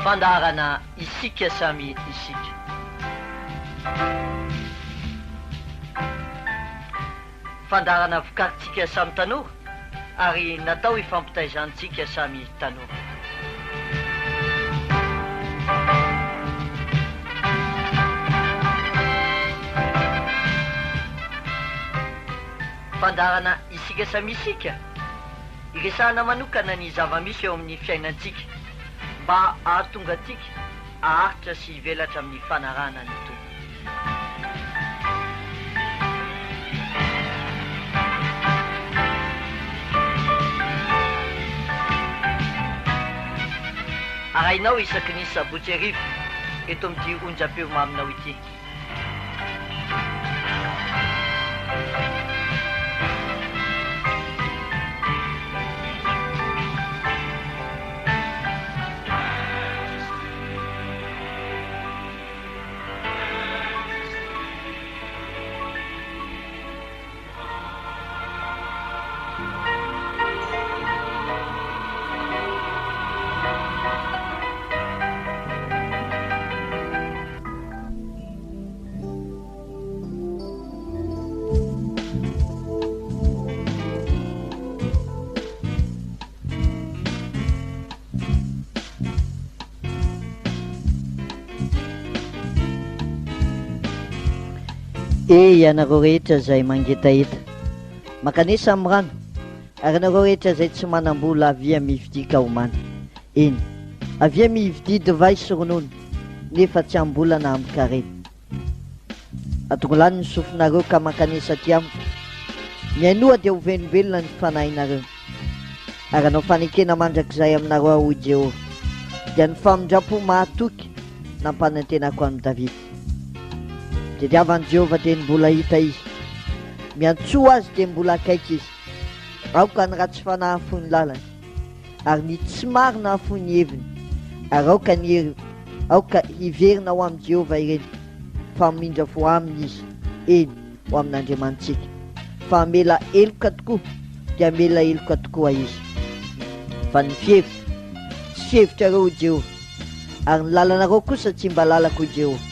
Fandaharana Isika samy isika. Fandaharana vokarintsika samy tanora ary natao hifampitaizantsika samy tanora. Fandaharana Isika samy isika, iresahana manokana ny zava-misy eo amin'ny fiainantsika mba hahatonga antsika haharitra sy hivelatra amin'ny fanarahana ny Tompo. Arahinao isaky ny sabotsy hariva eto amin'ity onjam-peo maminao ity. E ianareo rehetra izay mangetaheta, mankanesa amin'ny rano, ary ianareo rehetra izay tsy manam-bola, avia mividia ka homana. Eny, avia mividia divay sy ronono, nefa tsy amim-bola na amin-karena. Atongilano ny sofinareo ka mankanesa aty amiko. Mihainoa dia ho velombelona ny fanahinareo. Ary hanao fanekena mandrakizay aminareo aho, hoy Jehovah, dia ny famindram-po mahatoky nampanantenako an'i Davida. Tediava an'i Jehovah dia ny mbola hita izy. Miantsoa azy dia mbola akaiky izy. Aoka ny ratsy fanahy hahafoy ny lalany. ary ny tsy marina hahafoy ny heviny, ary aoka ny hery, aoka hiverina ho amin'i Jehovah ireny, fa hamindra fo aminy izy, eny, ho amin'Andriamanitsika. Fa hamela heloka tokoa, dia hamela heloka tokoa izy. Fa ny fihevitro, tsy fihevitrareo, hoy Jehovah, ary ny lalanareo kosa tsy mba lalako, hoy Jehovah.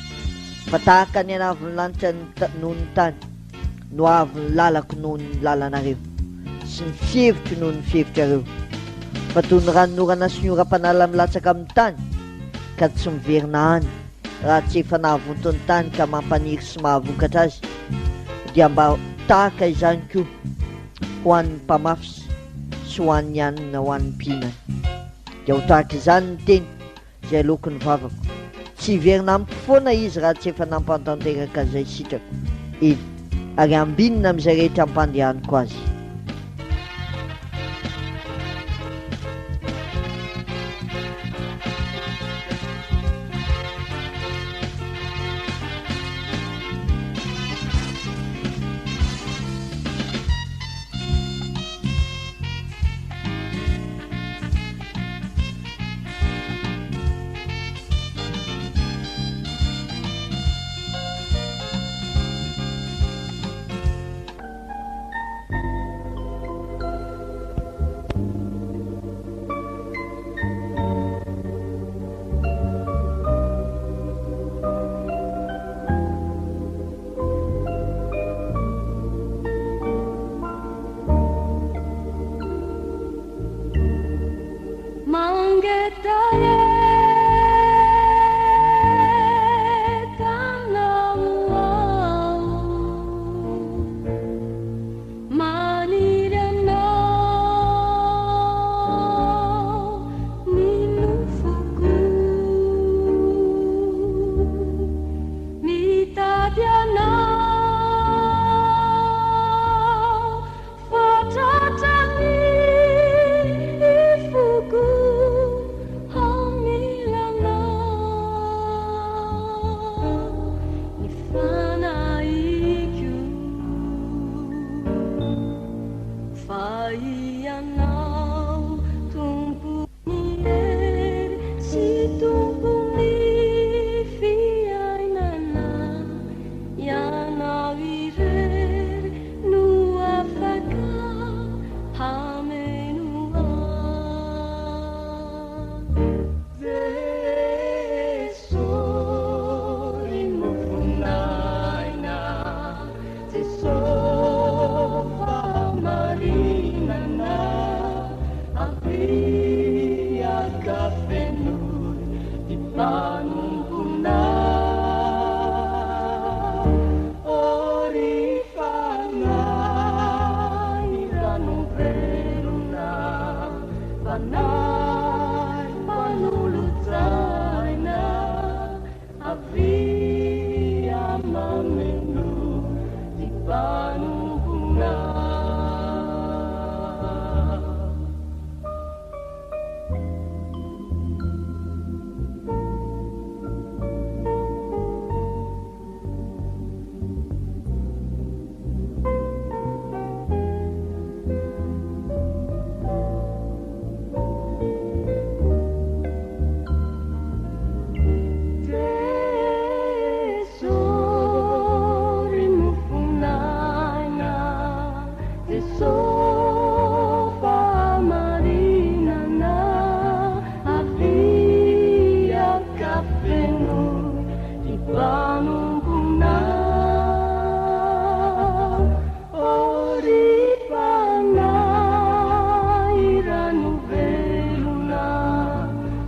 Fa tahaka ny anavon'ny lanitra noho ny tany, no avo ny lalako noho ny lalanareo, sy ny fihevitro noho ny fihevitrareo. Fa toy ny ranonorana sy ny oram-panala milatsaka amin'ny tany, ka tsy miverina any raha tsy efa nahavonto ny tany ka mampaniry sy mahavokatra azy, dia mba tahaka izany koa ho an'ny mpamafy sy ho an'ny hanina ho an'ny mpihinana. Dia ho tahaka izany ny teny Izay aloky ny vavako. Tsy hiverina amiko foana izy raha tsy efa nampantanteraka izay sitrako. Eny, ary hambinina amin'izay rehetra ampandehaniko azy. Ô ry Fanahy ranovelona, Fanahy mpanolotsaina, avia mameno ty mpanomponao. Jeso ry mofon'aina, Jeso fahamarinana, avia ka fenoy ty mpanomponao. Ô ry Fanahy ranovelona,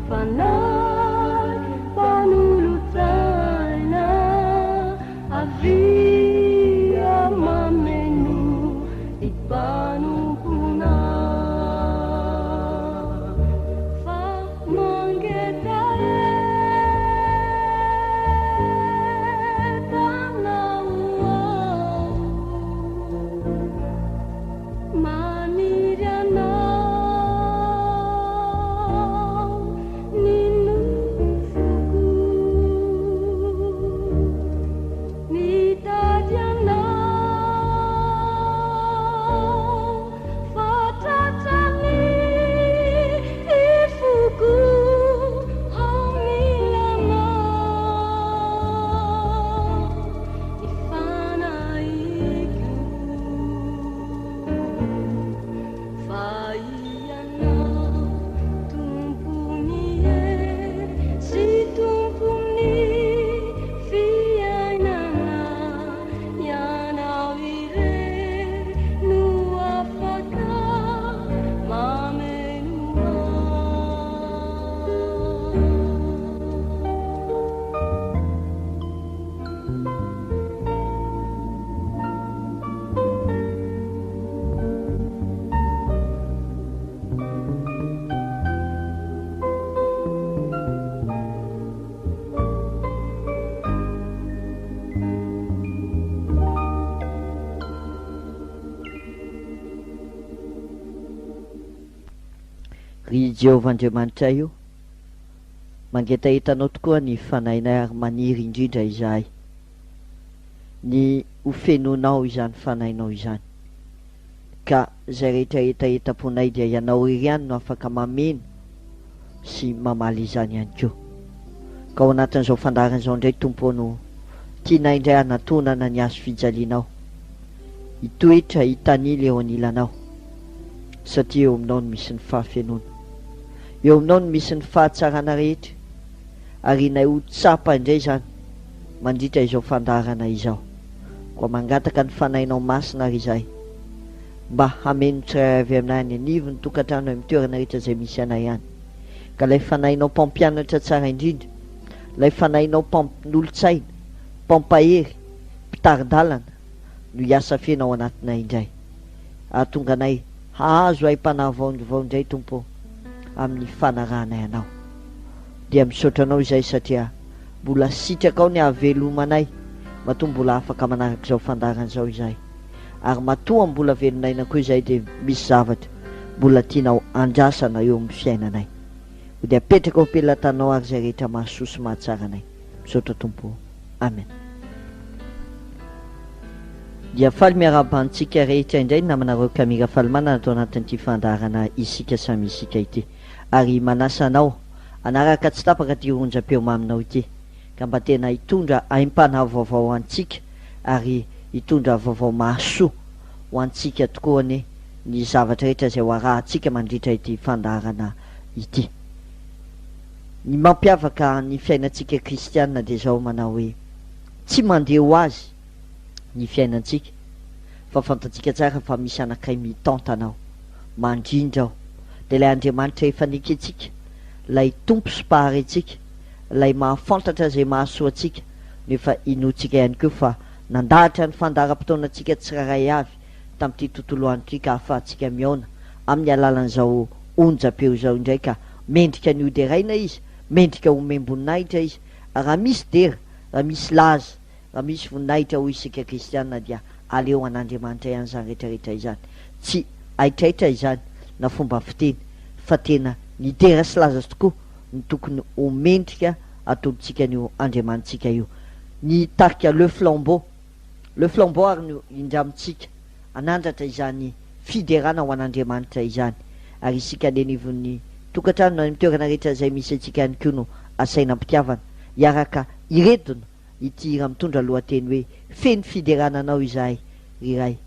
Fanahy mpanolotsaina, avia mameno ty mpanomponao. Fa mangetaheta anao aho, maniry anao ny nofoko, mitady anao fa tratran'ny foko amilanao ny fanahiko. Fa ianao tompon'ny hery sy tompon'ny fiainana, ianao irery no afaka mameno ahy. Ry Jehovah Andriamanitray o, mangetaheta Anao tokoa ny fanahinay ary maniry indrindra izahay ny ho fenoinao izany fanahinao izany. Ka izay rehetra hetahetam-ponay dia Ianao irery ihany no afaka mameno sy mamaly izany ihany koa. Ka ao anatin'izao fandaharana izao indray Tompo ô no tianay indray hanatonana ny hazo fijalianao, hitoetra hitanila eo anilanao, satria eo aminao no misy ny fahafenoana. Eo aminao no misy ny fahatsarana rehetra, ary inay ho tsapa indray izany mandritra izao fandaharana izao. Koa mangataka ny Fanahinao Masina ary izahay mba hameno tsirairay avy aminay any anivon'ny tokantrano any amin'ny toerana rehetra izay misy anay any. Ka ilay Fanahinao Mpampianatra tsara indrindra, ilay Fanahinao Mpanolotsaina, Mpampahery, Mpitari-dalana no hiasa feno ao anatinay indray. Hahatonga anay hahazo aim-panahy vaovao indray Tompo ô, amin'ny fanarahanay Anao. Dia misaotra Anao izahay satria mbola sitrakao ny hahavelomanay matoa mbola afaka manaraka izao fandaharana izao izahay. Ary matoa mbola velon'aina koa izahay dia misy zavatra mbola tianao andrasana eo amin'ny fiainanay. Koa dia apetraka ao am-pelatanao ary izay rehetra mahasoa sy mahatsara anay. Misaotra Tompo ô. Amen. Dia faly miarahaba antsika rehetra indray ny namanareo Camille Rafalimanana ato anatin'ity fandaharana Isika Samy Isika ity. Ary manasa anao hanaraka tsy tapaka ity onjam-peo maminao ity ka mba tena hitondra aim-panahy vaovao ho antsika ary hitondra vaovao mahasoa ho antsika tokoa anie ny zavatra rehetra izay ho arahantsika mandritra ity fandaharana ity. Ny mampiavaka ny fiainantsika kristiana dia izao manao hoe tsy mandeha ho azy ny fiainantsika fa fantatsika tsara fa misy anankiray mitantana ao, mandrindra ao, dia ilay Andriamanitra efa nekentsika, ilay Tompo sy Mpahary antsika, Ilay mahafantatra izay mahasoa antsika no efa inoantsika ihany koa fa nandahatra ny fandaharam-potoanantsika tsirairay avy tamin'ity tontolo andro ity ka ahafahantsika mihaona amin'ny alalan'izao onjam-peo izao indray ka mendrika ny hoderaina Izy, mendrika homem-boninahitra Izy. Raha misy dera, raha misy laza, raha misy voninahitra hoy isika kristiana dia aleo an'Andriamanitra ihany izany rehetra rehetra izany. Tsy haitraitra izany na fomba fiteny fa tena ny dera sy laza tokoa no tokony ho mendrika atolotsika an'io Andriamanitsika io. Ny tarika Le Flambeau, Le Flambeau ary no indramintsika hanandratra izany fiderana ho an'Andriamanitra izany. Ary isika any anivon'ny tokantrano na any amin'ny toerana rehetra izay misy antsika ihany koa no asaina am-pitiavana hiaraka hiredona ity hira mitondra lohateny hoe Feno fiderana Anao izahay ry Ray.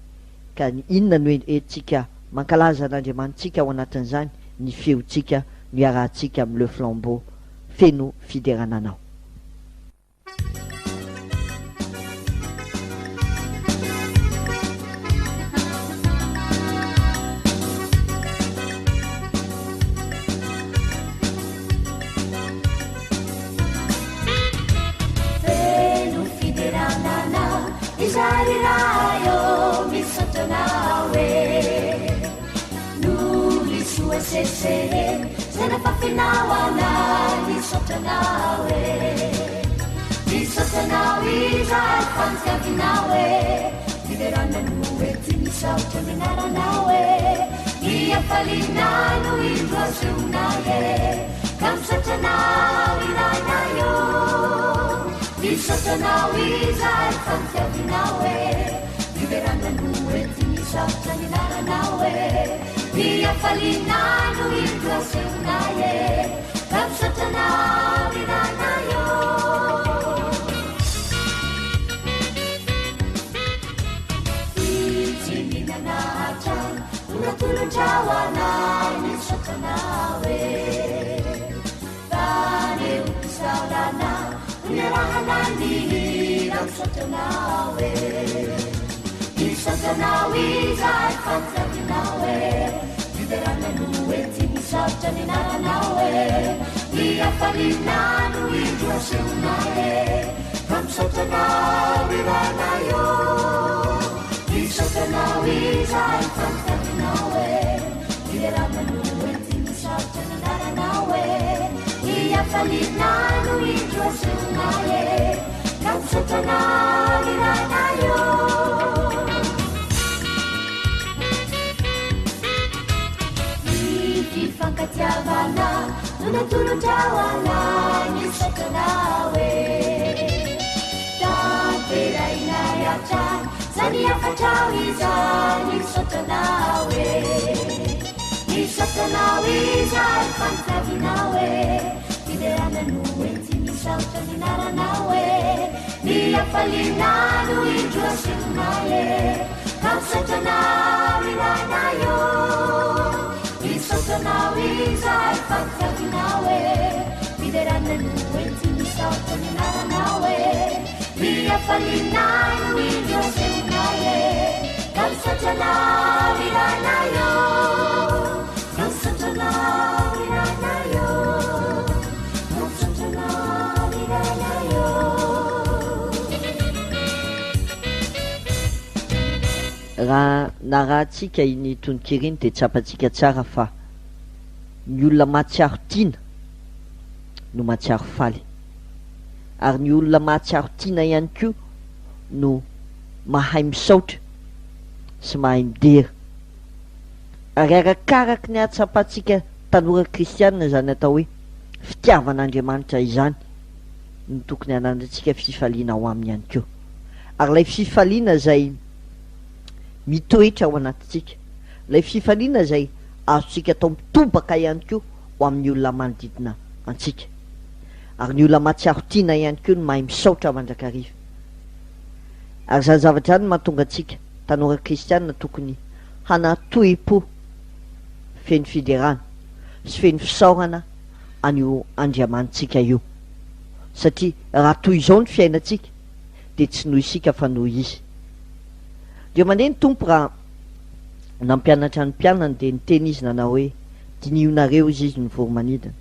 Ka inona no entintsika mankalaza an'Andriamanitsika ao anatin'izany? Ny feontsika no iarahantsika amin'ny Le Flambeau feno fiderana Anao. Feno fiderana anao izahay ry Ray ô, misaotra anao e. Noho ny soa seseleny izay nafafinao anay, misaotra anao e. Misaotra anao izahay fa nitiavinao e. Fiderana no enti-misaotra ny anaranao e. Ny hafaliana no indro asehonay e. Ka misaotra anao ry Rainay ô. Misaotra anao izahay fa nitiavinao e. Fiderana no enti-misaotra ny anaranao e. Ny hafaliana no indro asehonay e. Ka misaotra anao ry Rainay ô. Fitsinginana hatrany no natolotrao anay, misaotra anao e. Fanehoam-pisaorana no niarahana nihira, misaotra anao e. Misaotra anao izahay fa nitiavinao e. Fiderana no enti-misaotra ny anaranao e. Ny hafaliana no indro asehonay e. Ka misaotra anao ry Rainay ô. Misaotra anao izahay fa nitandrinao e. Fiderana no enti-misaotra ny anaranao e. Ny hafaliana no indro asehonay e. Ka misaotra anao ry Rainay ô. Ny fifankatiavana no natolotrao anay, misaotra anao e. Tanterahinay hatrany izany hafatrao izany, misaotra anao e. Misaotra anao izahay fa nitadinao e. Fiderana no enti-misaotra ny anaranao e. Ny hafaliana no indro asehonay e. Ka misaotra anao ry Rainay ô. Misaotra anao izahay fa nitadinao e. Fiderana no enti-misaotra ny anaranao e. Ny hafaliana no indro asehonay e. Ka misaotra anao ry Rainay ô. Ka misaotra anao ry Rainay ô. Ka misaotra anao ry Rainay ô. Raha narahantsika iny tononkira iny dia tsapantsika tsara fa ny olona mahatsiaro tiana no mahatsiaro faly. Ary ny olona mahatsiaro tiana ihany koa no mahay misaotra sy mahay midera. Ary arakaraky ny ahatsapantsika tanora kristianina izany atao hoe fitiavan'Andriamanitra izany no tokony hananantsika fifaliana ao aminy ihany koa. Ary ilay fifaliana izay mitoetra ao anatintsika, ilay fifaliana izay azontsika atao mitobaka ihany koa ho amin'ny olona manodidina antsika. Ary ny olona mahatsiaro tiana ihany koa no mahay misaotra mandrakariva. Ary izany zavatra izany no mahatonga antsika tanora kristiana tokony hanatohim-po feno fiderana sy feno fisaorana an'io Andriamanitsika io. Satria raha toy izao ny fiainantsika dia tsy noho isika fa noho Izy. Dia mandeha ny Tompo raha nampianatra ny mpianany dia niteny Izy nanao hoe, Dinihonareo izy izy ny voro-manidina.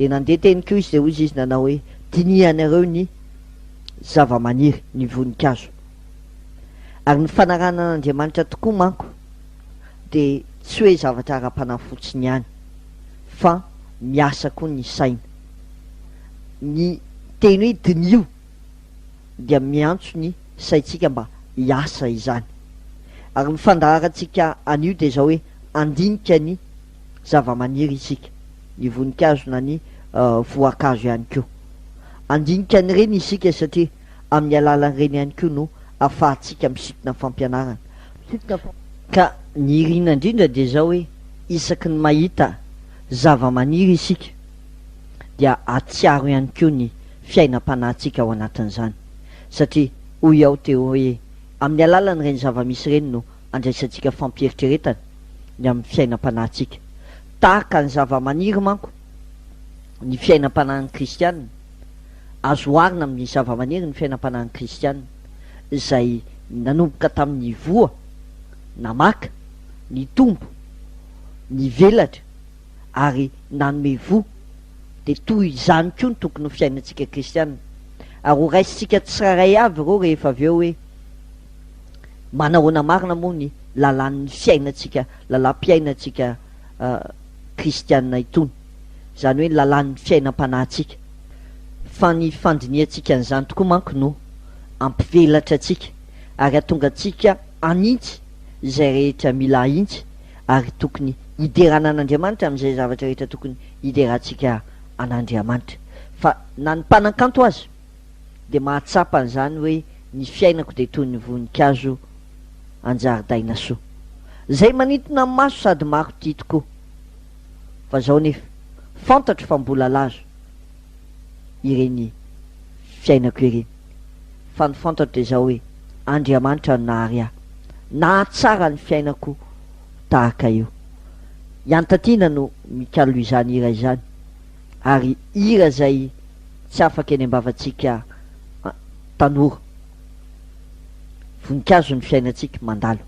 Dia nandeha teny koa izy dia hoy izy nanao hoe, Dinihanareo ny zava-maniry, ny voninkazo. Ary ny fanarahana an'Andriamanitra tokoa manko dia tsy hoe zavatra ara-panahy fotsiny ihany fa miasa koa ny saina. Ny teny hoe diniho dia miantso ny saintsika mba hiasa izany. Ary ny fandaharantsika anio dia izao hoe handinika ny zava-maniry isika, ny voninkazo na ny voankazo ihany koa. Handinika an'ireny isika satria amin'ny alalan'ireny ihany koa no ahafahantsika misintona fampianarana. Ka ny irina indrindra dia izao hoe isaky ny mahita zava-maniry isika dia hahatsiaro ihany koa ny fiainam-panahintsika ao anatin'izany satria hoy aho teo hoe amin'ny alalan'ireny zava-misy ireny no andraisantsika fampieritreretana ny amin'ny fiainam-panahintsika. Tahaka ny zava-maniry manko ny fiainam-panahin'ny kristiana, azo oharina amin'ny zava-maniry ny fiainam-panahin'ny kristiana izay nanomboka tamin'ny voa namaka, nitombo, nivelatra ary nanome voa, dia toy izany koa no tokony ho fiainantsika kristiana. Ary ho raisintsika tsirairay avy ireo rehefa avy eo hoe manahoana marina moa ny lalàn'ny fiainantsika, lalam-piainantsika kristiana itony, izany hoe ny lalàn'ny fiainam-panahintsika. Fa ny fandinihantsika an'izany tokoa manko no hampivelatra antsika ary hahatonga antsika hanintsy izay rehetra mila ahintsy ary tokony hiderana an'Andriamanitra amin'izay zavatra rehetra tokony hiderantsika an'Andriamanitra. Fa na ny mpanakanto aza dia mahatsapa an'izany hoe ny fiainako dia toy ny voninkazo an-jaridaina soa. Izay manintona ny maso sady maro tia tokoa. Fa izao nefa, fantatro fa mbola lazo ireny fiainako ireny. Fa ny fantatro dia izao hoe Andriamanitra no nahary ahy. Nahatsara ny fiainako tahaka io. I Antatiana no mikalo izany hira izany. Ary hira izay tsy afaka eny am-bavantsika tanora. Voninkazo ny fiainantsika, mandalo.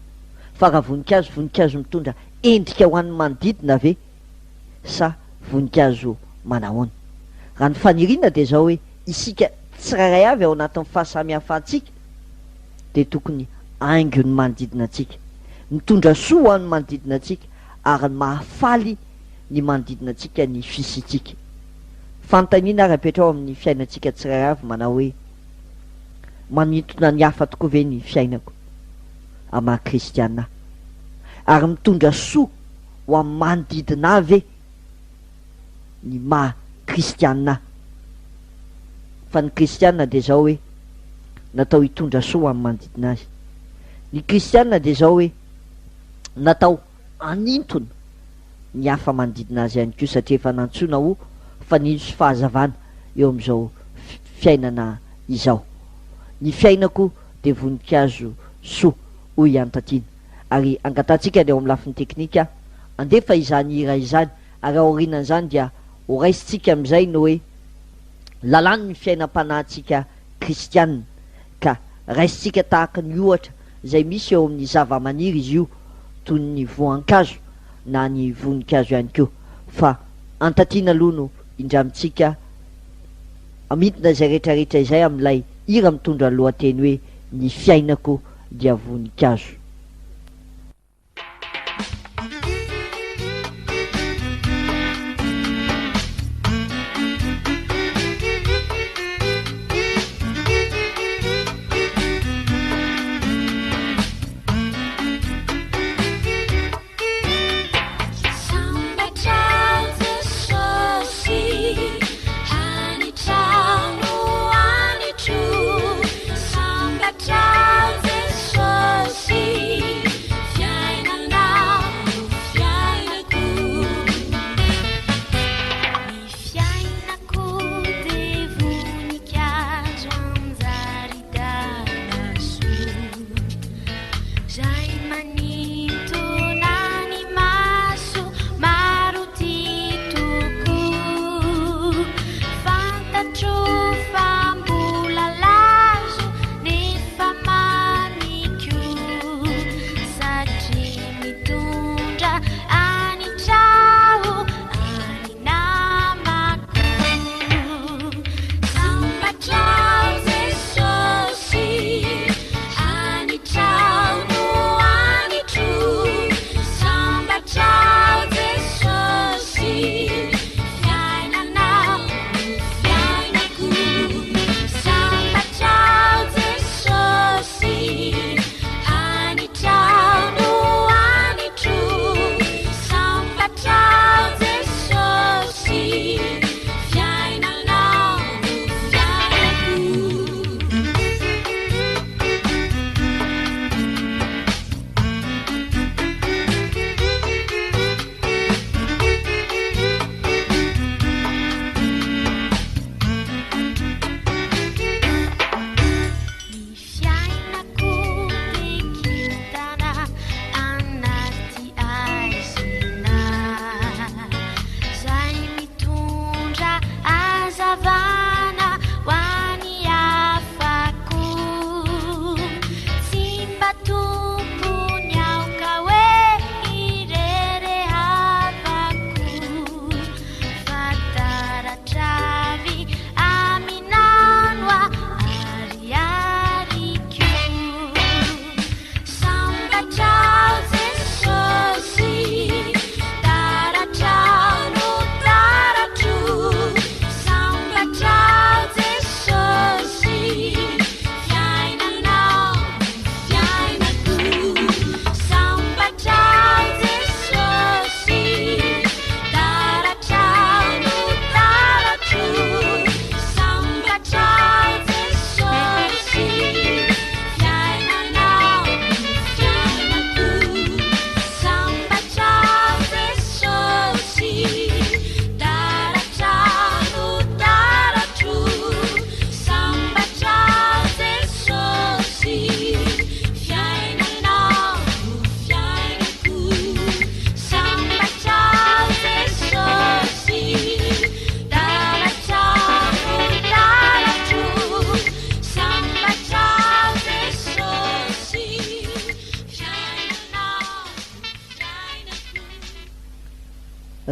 Fa raha voninkazo, voninkazo mitondra endrika ho an'ny manodidina ve sa voninkazo manahoana? Raha ny faniriana dia izao hoe isika tsirairay avy ao anatin'ny fahasamihafantsika dia tokony haingo ny manodidina antsika, mitondra soa ho an'ny manodidina antsika ary ny mahafaly ny manodidina antsika ny fisiantsika. Fanontaniana ary apetraho amin'ny fiainantsika tsirairay avy manao hoe, Manintona ny hafa tokoa ve ny fiainako amin'ny maha kristiana ahy? Ary mitondra soa ho amin'ny manodidina ahy ve ny maha kristiana ahy? Fa ny kristiana dia izao hoe natao hitondra soa ho amin'ny manodidina azy. Ny kristiana dia izao hoe natao hanintona ny hafa manodidina azy ihany koa satria efa nantsoina ho fanilo sy fahazavana eo amin'izao fiainana izao. Ny fiainako dia voninkazo soa, hoy i Antatiana. Ary angatahantsika ny ao amin'ny lafiny teknika handefa izany hira izany ary aorianan'izany dia horaisintsika amin'izay ny hoe lalàn'ny fiainam-panahintsika kristiana ka raisintsika tahaka ny ohatra izay misy eo amin'ny zavamaniry izy io toy ny voankazo na ny voninkazo ihany koa fa Antatiana aloha no indramintsika hamintina izay rehetrarehetra izay amin'ilay hira mitondra ny lohateny hoe Ny fiainako dia voninkazo. Sambatra Jesosy.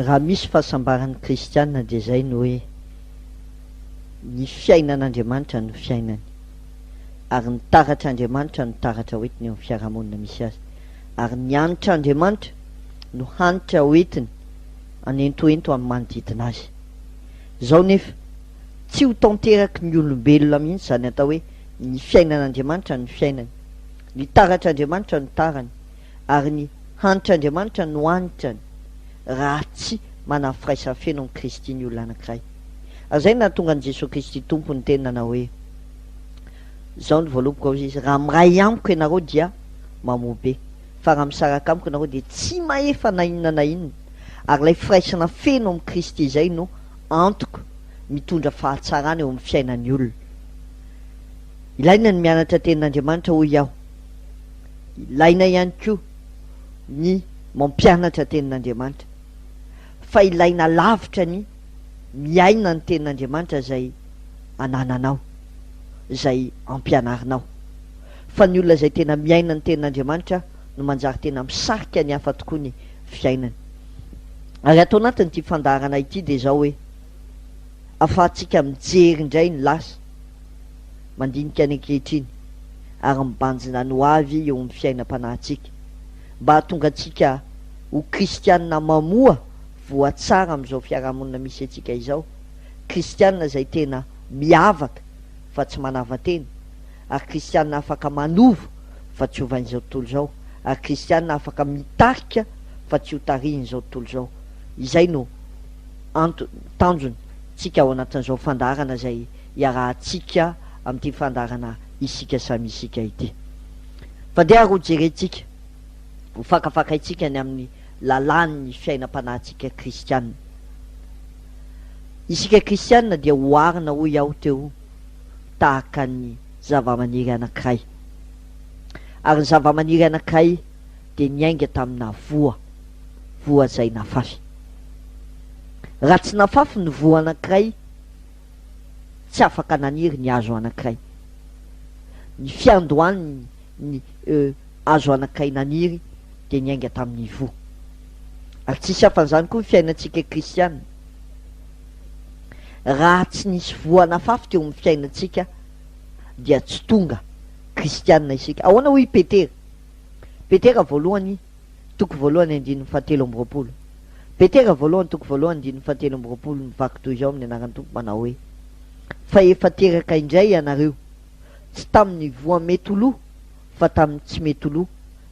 Raha misy fahasambaran'ny kristiana dia izay no hoe ny fiainan'Andriamanitra no fiainany ary ny taratr'Andriamanitra no taratra hoentiny eo amin'ny fiarahamonina misy azy ary ny hanitr'Andriamanitra no hanitra hoentiny hanentoento amin'ny manodidina azy. Izao nefa, tsy ho tanteraky ny olombelona mihitsy izany atao hoe ny fiainan'Andriamanitra no fiainany, ny taratr'Andriamanitra no tarany ary ny hanitr'Andriamanitra no hanitrany raha tsy manana firaisana feno amin'i Kristy ny olona anankiray. Ary izay no nahatonga an'i Jesoa Kristy Tompo niteny nanao hoe, Izao no voaloboko hoy Izy, raha miray amiko ianareo dia mamoa be, fa raha misaraka amiko ianareo dia tsy mahefa na inona na inona. Ary ilay firaisana feno amin'i Kristy izay no antoka mitondra fahatsarana eo amin'ny fiainan'ny olona. Ilaina ny mianatra tenin'Andriamanitra hoy aho. Ilaina ihany koa ny mampianatra tenin'Andriamanitra. Fa ilaina lavitra ny miaina ny tenin'Andriamanitra izay anananao, izay ampianarinao. Fa ny olona izay tena miaina ny tenin'Andriamanitra no manjary tena misarika ny hafa tokoa ny fiainany. Ary ato anatin'ity fandaharana ity dia izao hoe, afahantsika mijery indray ny lasa, mandinika ny ankehitriny, ary mibanjina ny ho avy eo amin'ny fiainam-panahintsika, mba hahatonga antsika ho kristiana mamoa voa tsara amin'izao fiarahamonina misy antsika izao, kristiana izay tena miavaka fa tsy manava-tena, ary kristiana afaka manova fa tsy ovain'izao tontolo izao, ary kristiana afaka mitarika fa tsy ho tarihin'izao tontolo izao. Izay no anto, tanjon, tsika ao anatin'izao fandaharana izay iarahantsika amin'ity fandaharana Isika Samy Isika ity. Fa ndeha ary ho jerentsika, ho fakafakaintsika ny amin'ny lalàn'ny fiainam-panahintsika kristiana. Isika kristiana dia oharina hoy aho teo tahaka ny zavamaniry anankiray. Ary ny zavamaniry anankiray dia niainga tamina voa, voa izay nafafy. Raha tsy nafafy ny voa anankiray, tsy afaka naniry ny hazo anankiray. Ny fiandohan'ny ny hazo anankiray naniry dia niainga tamin'ny voa. Ary tsisy hafan'izany koa ny fiainantsika kristiana. Raha tsy nisy voa nafafy teo amin'ny fiainantsika dia tsy tonga kristiana isika. Ahoana hoy i Petera? Petera voalohany toko voalohany andininy fahatelo amby roapolo. Petera voalohany toko voalohany andininy fahatelo amby roapolo mivaky toy izao amin'ny anaran'ny Tompo manao hoe, Fa efa teraka indray ianareo, tsy tamin'ny voa mety ho lo, fa tamin'ny tsy mety ho lo,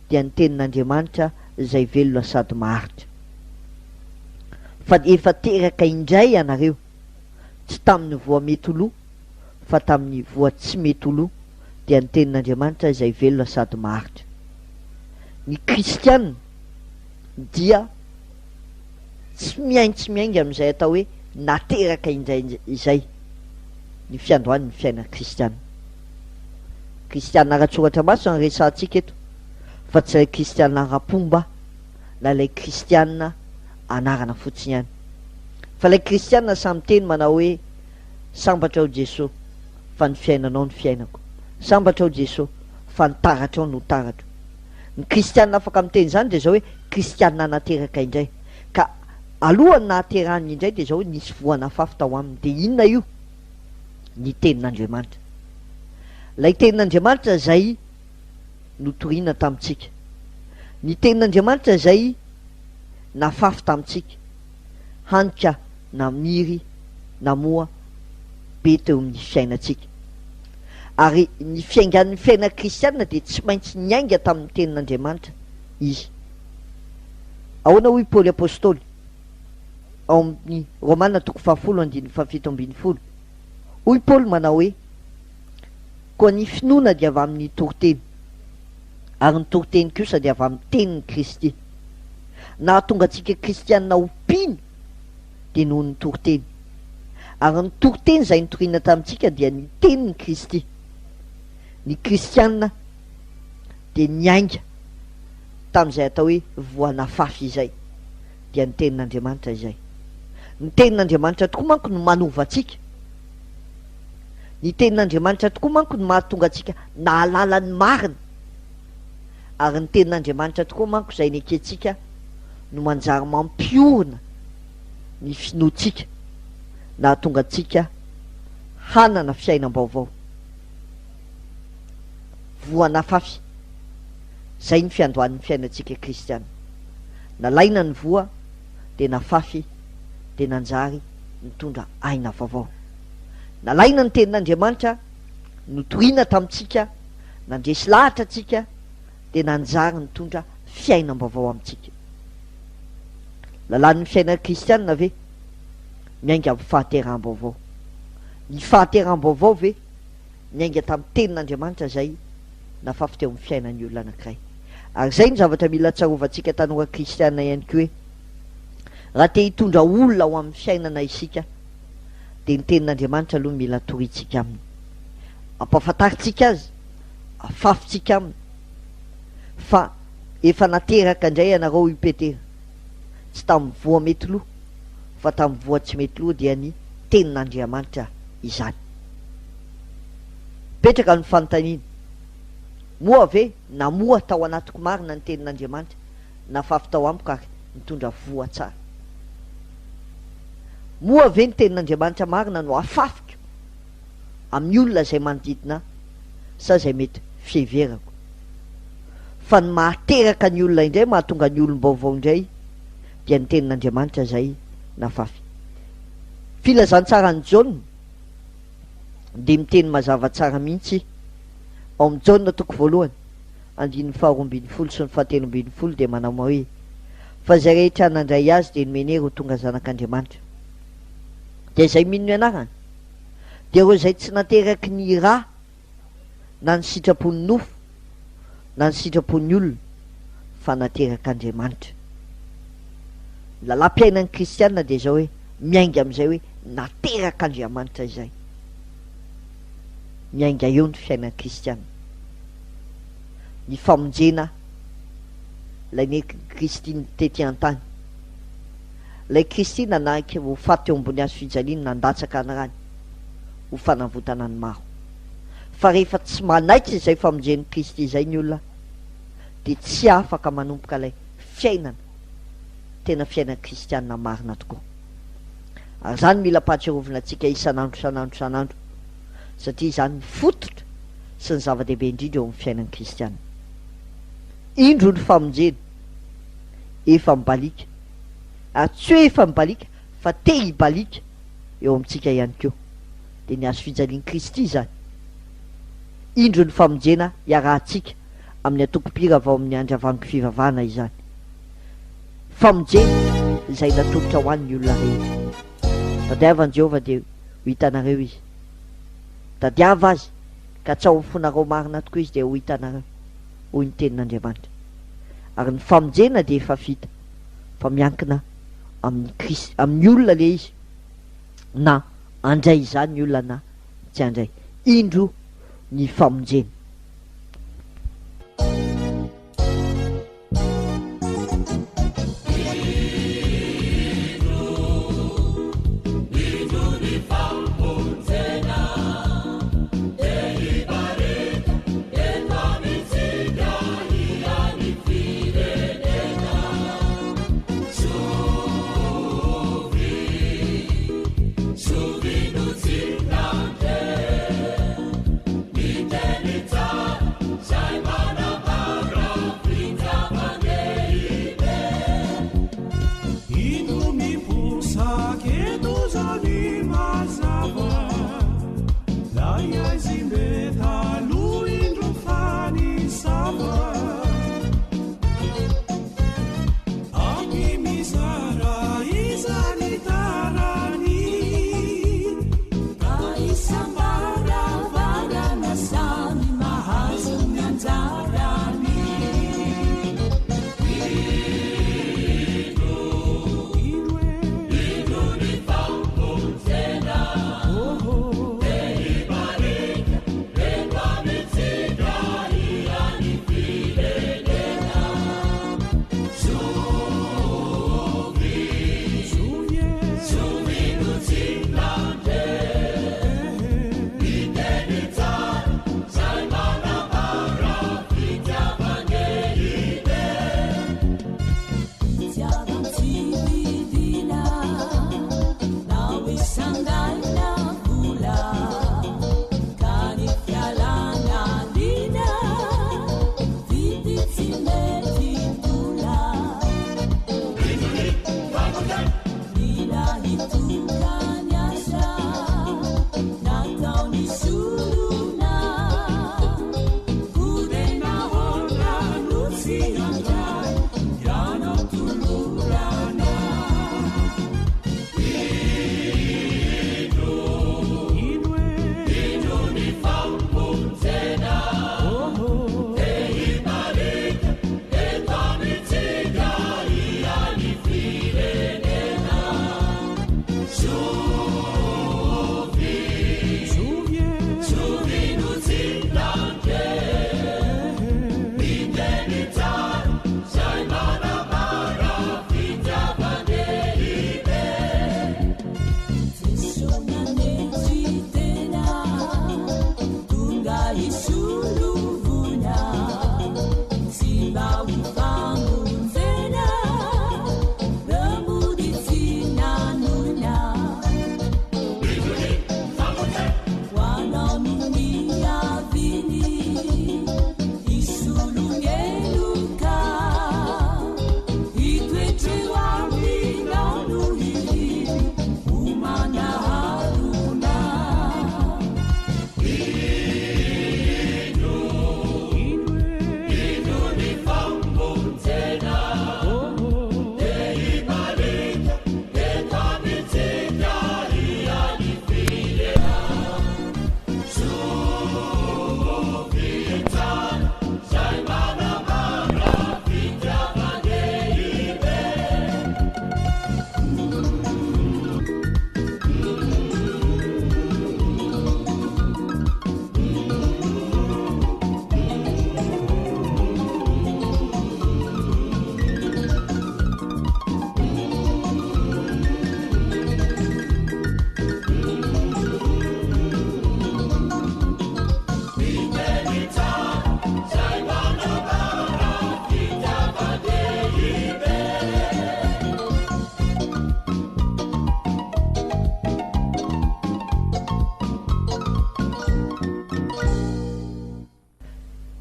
dia ny tenin'Andriamanitra izay velona sady maharitra. Fa efa teraka indray ianareo, tsy tamin'ny voa mety ho lo, fa tamin'ny voa tsy mety ho lo, dia ny tenin'Andriamanitra izay velona sady maharitra. Ny kristiana dia tsy mihaintsy miainga amin'izay atao hoe nateraka indray izay ny fiandohan'ny fiainana kristiana. Kristiana ara-tsoratra masina no resahantsika eto fa tsy ilay kristiana ara-pomba na ilay kristiana anarana fotsiny ihany. Fa ilay kristiana samy miteny manao hoe sambatra aho Jesoa fa ny fiainanao no fiainako. Sambatra aho Jesoa fa ny taratrao no taratro. Ny kristiana afaka miteny izany dia izao hoe kristiana nateraka indray. Ka alohan'ny nahaterahany indray dia izao hoe nisy voa nafafy tao aminy. Dia inona io? Ny tenin'Andriamanitra. Ilay tenin'Andriamanitra izay notorina tamintsika. Ny tenin'Andriamanitra izay nafafy tamintsika. Hany ka namiry namoa be teo amin'ny fiainantsika. Ary ny fiaingan'ny fiainana kristiana dia tsy maintsy niainga tamin'ny tenin'Andriamanitra izy. Ahoana hoy Paoly Apostoly ao amin'ny Romana toko fahafolo andininy fahafito ambin'ny folo? Hoy Paoly manao hoe, Koa ny finoana dia avy amin'ny toriteny, ary ny toriteny kosa dia avy amin'ny tenin'i Kristy. Nahatonga antsika kristiana ho mpino dia noho ny toriteny. Ary ny toriteny izay notorina tamintsika dia ny tenin'i Kristy. Ny kristiana dia niainga tamin'izay atao hoe voa nafafy izay, dia ny tenin'Andriamanitra izay. Ny tenin'Andriamanitra tokoa manko no manova antsika. Ny tenin'Andriamanitra tokoa manko no mahatonga antsika nahalala ny marina. Ary ny tenin'Andriamanitra tokoa manko izay nekentsika no manjary mampiorina. Ny finoantsika nahatonga antsika hanana fiainam-baovao. Voa nafafy. Izay ny fiandohan'ny fiainantsika kristiana. Nalaina ny voa dia nafafy dia nanjary nitondra aina vaovao. Nalaina ny tenin'Andriamanitra, notorina tamintsika, nandresy lahatra antsika dia nanjary nitondra fiainam-baovao amintsika. Lalàn'ny fiainana kristiana ve miainga amin'ny fahateraham-baovao? Ny fahateraham-baovao ve niainga tamin'ny tenin'Andriamanitra izay nafafy teo amin'ny fiainan'ny olona anankiray? Ary izay no zavatra mila tsarovantsika tanora kristiana ihany koa hoe raha te hitondra olona ho amin'ny fiainana isika dia ny tenin'Andriamanitra aloha mila torintsika aminy. Ampahafantarintsika azy, afafintsika aminy fa efa nateraka indray ianareo hoy Petera, tsy tamin'ny voa mety lo fa tamin'ny voa tsy mety lo dia ny tenin'Andriamanitra izany. Mipetraka ny fanontaniana, moa ve namoha tao anatiko marina ny tenin'Andriamanitra, nafafy tao amiko ary nitondra voa tsara? Moa ve ny tenin'Andriamanitra marina no afafiko amin'ny olona izay manodidina ahy sa izay mety fiheverako? Fa ny mahateraka ny olona indray, mahatonga ny olom-baovao indray dia ny tenin'Andriamanitra izay nafafy. Filazantsaran'i Jaona dia miteny mazava tsara mihitsy ao amin'ny Jaona toko voalohany andininy faharoa ambin'ny folo sy ny fahatelo ambin'ny folo dia manao hoe, Fa izay rehetra nandray Azy dia nomeny hery ho tonga zanak'Andriamanitra. Dia izay mino ny anarany, dia ireo izay tsy nateraky ny ra na ny sitrapon'ny nofo na ny sitrapon'ny olona fa naterak'Andriamanitra. Ny lalam-piainan'ny kristiana dia izao hoe miainga amin'izay hoe naterak'Andriamanitra izay. Miainga eo ny fiainan'ny kristiana. Ny famonjena ilay nentin'i Kristy tety an-tany. Ilay Kristy nanaiky ho faty teo ambony hazo fijaliana nandatsaka ny rany ho fanavotana ny maro. Fa rehefa tsy manaiky izay famonjen'i Kristy izay ny olona dia tsy afaka manomboka ilay fiainana, tena fiainana kristiana marina tokoa. Ary izany mila ampahatsiarovina antsika isan'andro isan'andro isan'andro satria izany ny fototra sy ny zava-dehibe indrindra eo amin'ny fiainan'ny kristiana. Indro ny famonjena efa mibaliaka, ary tsy hoe efa mibaliaka fa te hibaliaka eo amintsika ihany koa. Dia ny hazo fijalian'i Kristy izany. Indro ny famonjena iarahantsika amin'ny antoko-mpihira avy ao amin'ny Andravangy Fivavahana izany. Famonjena izay natolotra ho an'ny olona rehetra. Tadiava an'i Jehovah dia ho hitanareo Izy. Tadiava Azy ka tsy ao amin'ny fonareo marina tokoa Izy dia ho hitanareo, hoy ny Tenin'Andriamanitra. Ary ny famonjena dia efa vita, fa miankina amin'ny Kristy, amin'ny olona ilay izy, na handray izany ny olona na tsy handray. Indro ny famonjena.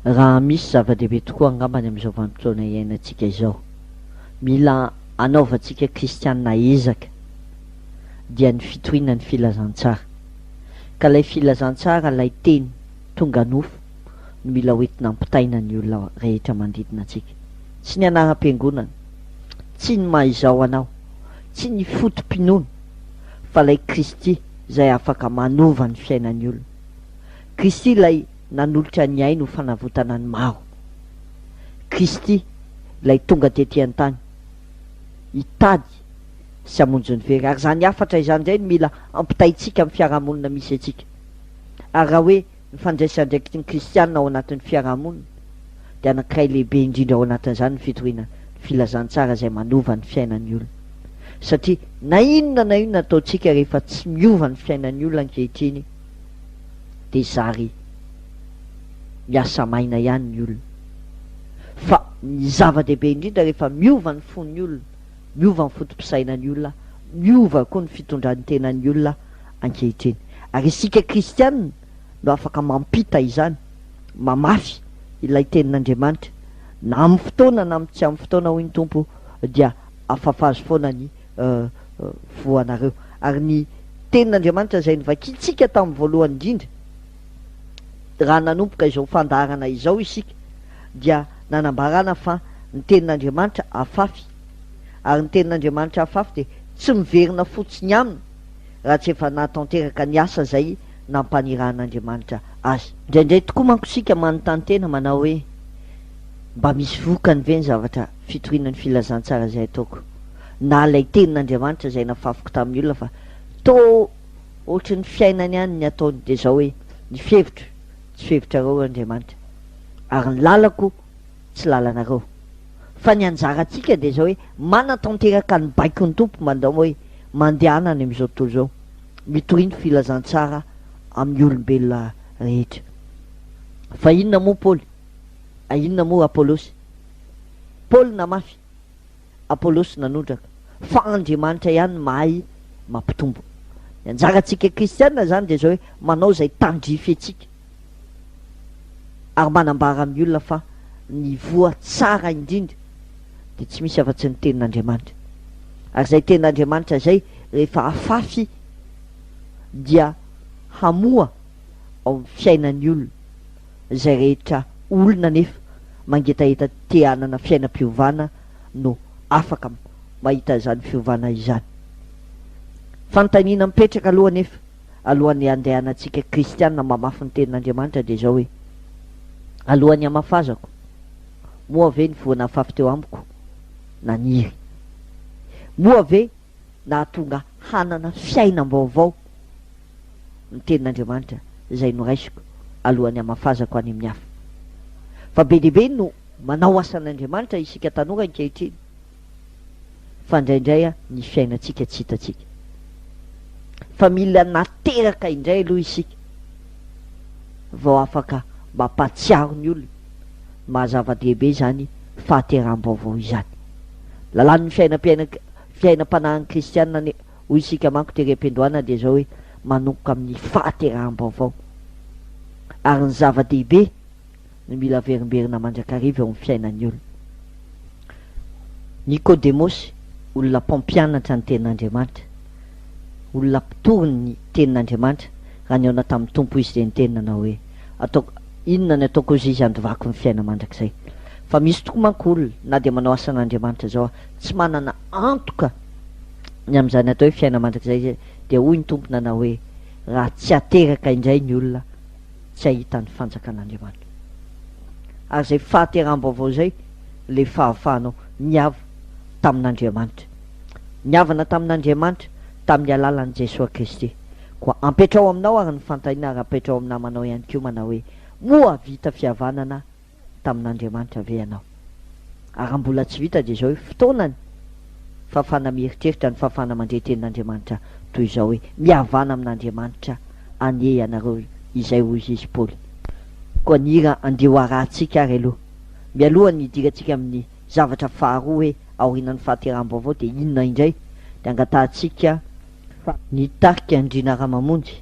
Raha misy zava-dehibe tokoa angambany amin'izao vanim-potoana iainantsika izao, mila anaovantsika kristiana ezaka, dia ny fitoriana ny filazantsara. Ka ilay filazantsara, ilay teny tonga nofo no mila hoentina ampitaina ny olona rehetra manodidina antsika. Tsy ny anaram-piangonana, tsy ny maha izao anao, tsy ny foto-pinoana, fa ilay Kristy izay afaka manova ny fiainan'ny olona. Kristy ilay nanolotra ny ainy ho fanavotana ny maro. Kristy ilay tonga tety an-tany hitady sy hamonjy ny very. Ary izany hafatra izany indray no mila ampitaintsika amin'ny fiarahamonina misy antsika. Ary raha hoe ny fandraisan'andraikitry ny kristiana ao anatin'ny fiarahamonina dia anankiray lehibe indrindra ao anatin'izany ny fitoriana ny filazantsara izay manova ny fiainan'ny olona. Satria na inona na inona ataontsika rehefa tsy miova ny fiainan'ny olona ankehitriny dia zary miasa maina ihany ny olona. Fa ny zava-dehibe indrindra rehefa miova ny fon'ny olona, miova ny foto-pisainan'ny olona, miova koa ny fitondran-tenan'ny olona ankehitriny. Ary isika kristiana no afaka mampita izany, mamafy ilay tenin'Andriamanitra, na amin'ny fotoana na amin'ny tsy amin'ny fotoana hoy ny Tompo dia afafazo foana ny voanareo. Ary ny tenin'Andriamanitra izay novakintsika tamin'ny voalohany indrindra, raha nanomboka izao fandaharana izao isika dia nanambarana fa ny tenin'Andriamanitra afafy, ary ny tenin'Andriamanitra afafy dia tsy miverina fotsiny aminy raha tsy efa nahatanteraka ny asa izay nampanirahan'Andriamanitra azy. Indraindray tokoa manko isika manontany tena manao hoe, mba misy vokany ve ny zavatra fitoriana ny filazantsara izay ataoko, na ilay tenin'Andriamanitra izay nafafiko tamin'ny olona fa toa ohatry ny fiainany ihany ny ataony, dia izao hoe, ny fihevitro tsy fihevitrareo Andriamanitra, ary ny lalako tsy lalanareo. Fa ny anjarantsika dia izao hoe, manatanteraka ny baikon'ny Tompo mandao hoe, mandehana any amin'izao tontolo izao, mitoria ny filazantsara amin'ny olombelona rehetra. Fa inona moa Paoly? Inona moa Apolosy? Paoly namafy, Apolosy nanondraka, fa Andriamanitra ihany no mahay mampitombo. Ny anjarantsika kristiana izany dia izao hoe manao izay tandrify antsika ary manambara amin'ny olona fa ny voa tsara indrindra dia tsy misy afa-tsy ny tenin'Andriamanitra. Ary izay tenin'Andriamanitra izay rehefa afafy dia hamoa ao amin'ny fiainan'ny olona. Izay rehetra olona anefa mangetaheta te hanana fiainam-piovana no afaka mahita izany fiovana izany. Fanontaniana mipetraka aloha anefa alohan'ny handehanantsika kristiana mamafy ny tenin'Andriamanitra dia izao hoe, alohan'ny hamafazako, moa ve ny voa nafafy teo amiko naniry? Moa ve nahatonga hanana fiainam-baovao ny tenin'Andriamanitra izay noraisiko alohan'ny hamafazako any amin'ny hafa. Fa be dia be no manao asan'Andriamanitra isika tanora ankehitriny, fa indraindray ny fiainantsika tsy hitantsika. Fa mila nateraka indray aloha isika vao afaka mampahatsiaro ny olona ny maha zava-dehibe izany fahateraham-baovao izany. Lalàn'ny fiainam-piainana fiainam-panahin'ny kristiana anie Hoy isika manko tery am-piandohana dia izao hoe manomboka amin'ny fahateraham-baovao. Ary ny zava-dehibe no mila averimberina mandrakariva eo amin'ny fiainan'ny olona. Nikodemosy, olona mpampianatra ny tenin'Andriamanitra, olona mpitory ny tenin'Andriamanitra, raha nihaona tamin'ny Tompo izy dia niteny nanao hoe, Ataoko, inona ny ataoko hozy izy handovako ny fiaina mandrakizay. Fa misy tokoa manko olona na dia manao asan'Andriamanitra izao tsy manana antoka ny amin'izany atao hoe fiaina mandrakizay izay, dia hoy ny Tompo nanao hoe, Raha tsy ateraka indray ny olona, tsy hahita ny fanjakan'Andriamanitra. Ary izay fahateraham-baovao izay ilay fahafahanao niava tamin'Andriamanitra. Niavana tamin'Andriamanitra tamin'ny alalan'i Jesoa Kristy. Koa ampetraho aminao ary ny fanontaniana ary apetraho amin'ny namanao ihany koa manao hoe, Moa vita fihavanana tamin'Andriamanitra ve ianao? Ary raha mbola tsy vita dia izao hoe fotoanany fahafahana mieritreritra ny fahafahana mandre tenin'Andriamanitra toy izao hoe mihavana amin'Andriamanitra anie ianareo izay hoy izy Paoly. Koa ny hira andeha ho arahantsika ary aloha mialoha ny hidirantsika amin'ny zavatra faharoa hoe aorianan'ny fahateraham-baovao dia inona indray dia angatahantsika Fa ny tarika Ndrina Ramamonjy,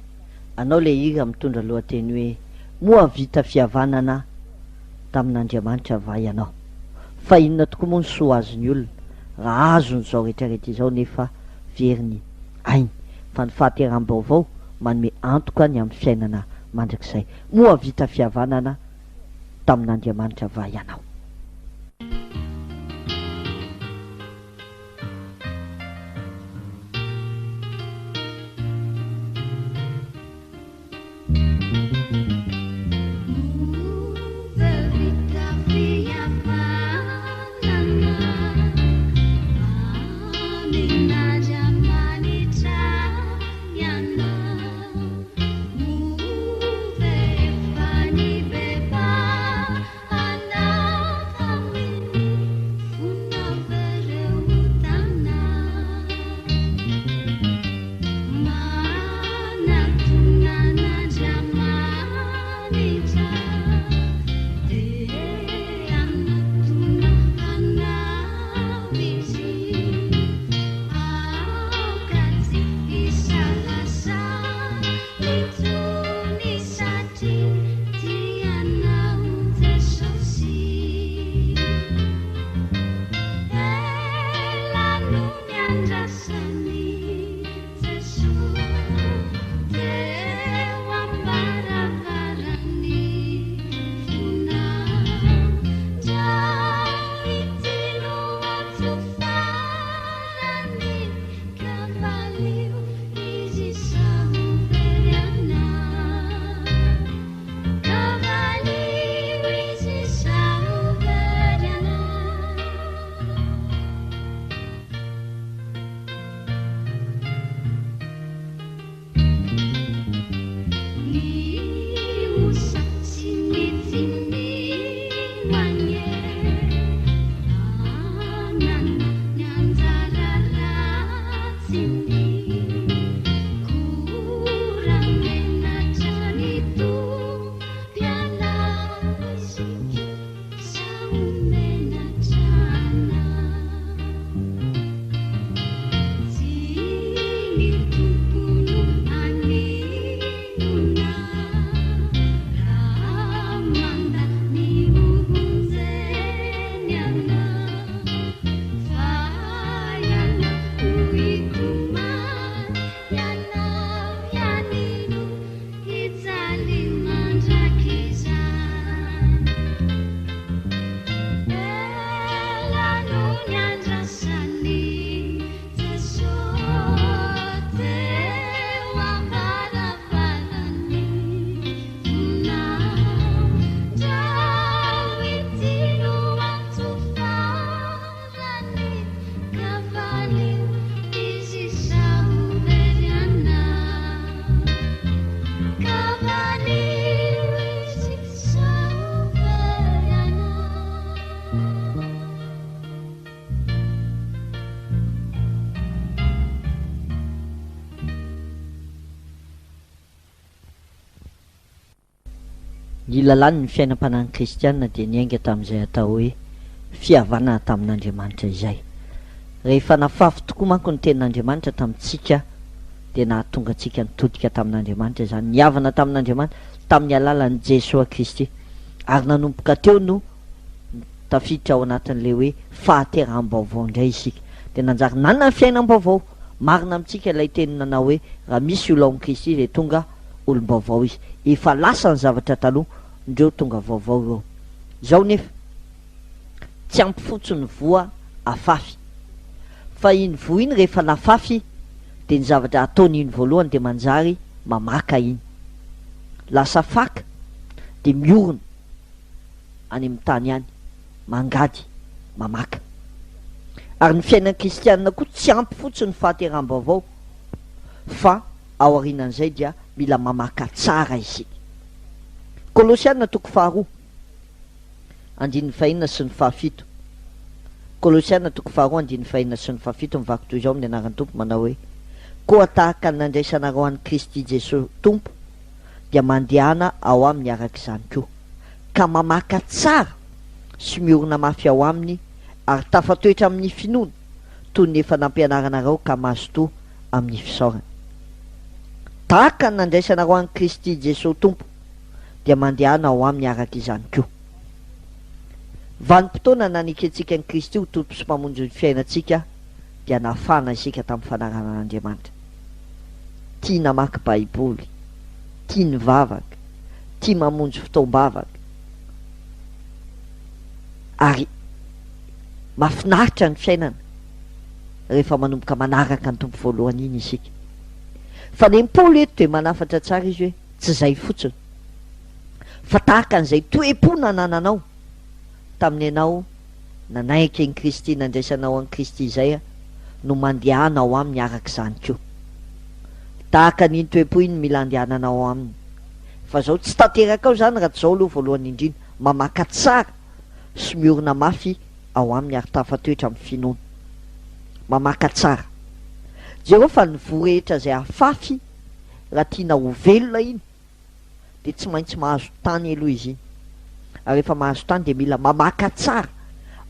anao ilay hira mitondra lohateny hoe Moa vita fihavanana? tamin'Andriamanitra va ianao? Fa inona tokoa moa ny soa azon'ny olona raha azony izao rehetra rehetra izao nefa very ny ainy? Fa ny fahateraham-baovao manome antoka ny amin'ny fiainana mandrakizay. Moa vita fihavanana tamin'Andriamanitra va ianao? Ny lalàn'ny fiainam-panahin'ny kristiana dia niainga tamin'izay atao hoe fihavanana tamin'Andriamanitra izay. Rehefa nafafy tokoa manko ny tenin'Andriamanitra tamintsika dia nahatonga antsika nitodika tamin'Andriamanitra izany, nihavana tamin'Andriamanitra tamin'ny alalan'i Jesoa Kristy. Ary nanomboka teo no tafiditra ao anatin'ilay hoe fahateraham-baovao indray isika. Dia nanjary nanana fiainam-baovao. Marina amintsika ilay teny nanao hoe raha misy olona ao amin'i Kristy dia tonga olom-baovao izy. Efa lasa ny zavatra taloha, ndreo tonga vaovao ireo. Izao nefa, tsy ampy fotsiny ny voa afafy. Fa iny voa iny rehefa nafafy dia ny zavatra ataony iny voalohany dia manjary mamaka iny. Lasa faka dia miorina any amin'ny tany any, mangady, mamaka. Ary ny fiainan'ny kristianina koa tsy ampy fotsiny ny fahateraham-baovao fa aorianan'izay dia mila mamaka tsara isika. Kolosiana toko faharoa, andininy fahenina sy ny fahafito. Kolosiana toko faharoa, andininy fahenina sy ny fahafito mivaky toy izao amin'ny anaran'ny Tompo manao hoe, Koa tahaka ny nandraisanareo an'i Kristy Jesoa Tompo, dia mandehana ao aminy araka izany koa, ka mamaka tsara sy miorina mafy ao aminy ary tafatoetra amin'ny finoana, toy ny efa nampianaranareo ka mazotoa amin'ny fisaorana. Tahaka ny nandraisanareo an'i Kristy Jesoa Tompo, dia mandehana ao aminy araka izany koa. Vanim-potoana nanekentsika an'i Kristy ho Tompo sy Mpamonjy ny fiainantsika dia nafana isika tamin'ny fanarahana an'Andriamanitra. Tia namaky Baiboly, tia nivavaka, tia mamonjy fotoam-bavaka, ary mahafinaritra ny fiainana rehefa manomboka manaraka ny Tompo voalohany iny isika. Fa ny Paoly eto dia manafatra tsara izy hoe tsy izay fotsiny, fa tahaka an'izay toe-po nanananao tamin'ny ianao nanaiky an'i Kristy, nandraisanao an'i Kristy izay no mandehana ao aminy araka izany koa. Tahaka an'iny toe-po iny no mila andehananao ao aminy. Fa izao tsy tanterakao izany raha tsy izao aloha voalohany indrindra, mamaka tsara sy miorina mafy ao aminy ary tafatoetra amin'ny finoana. Mamaka tsara. Jereo fa ny voa rehetra izay afafy raha tiana ho velona iny dia tsy maintsy mahazo tany aloha izy iny. Ary rehefa mahazo tany dia mila mamaka tsara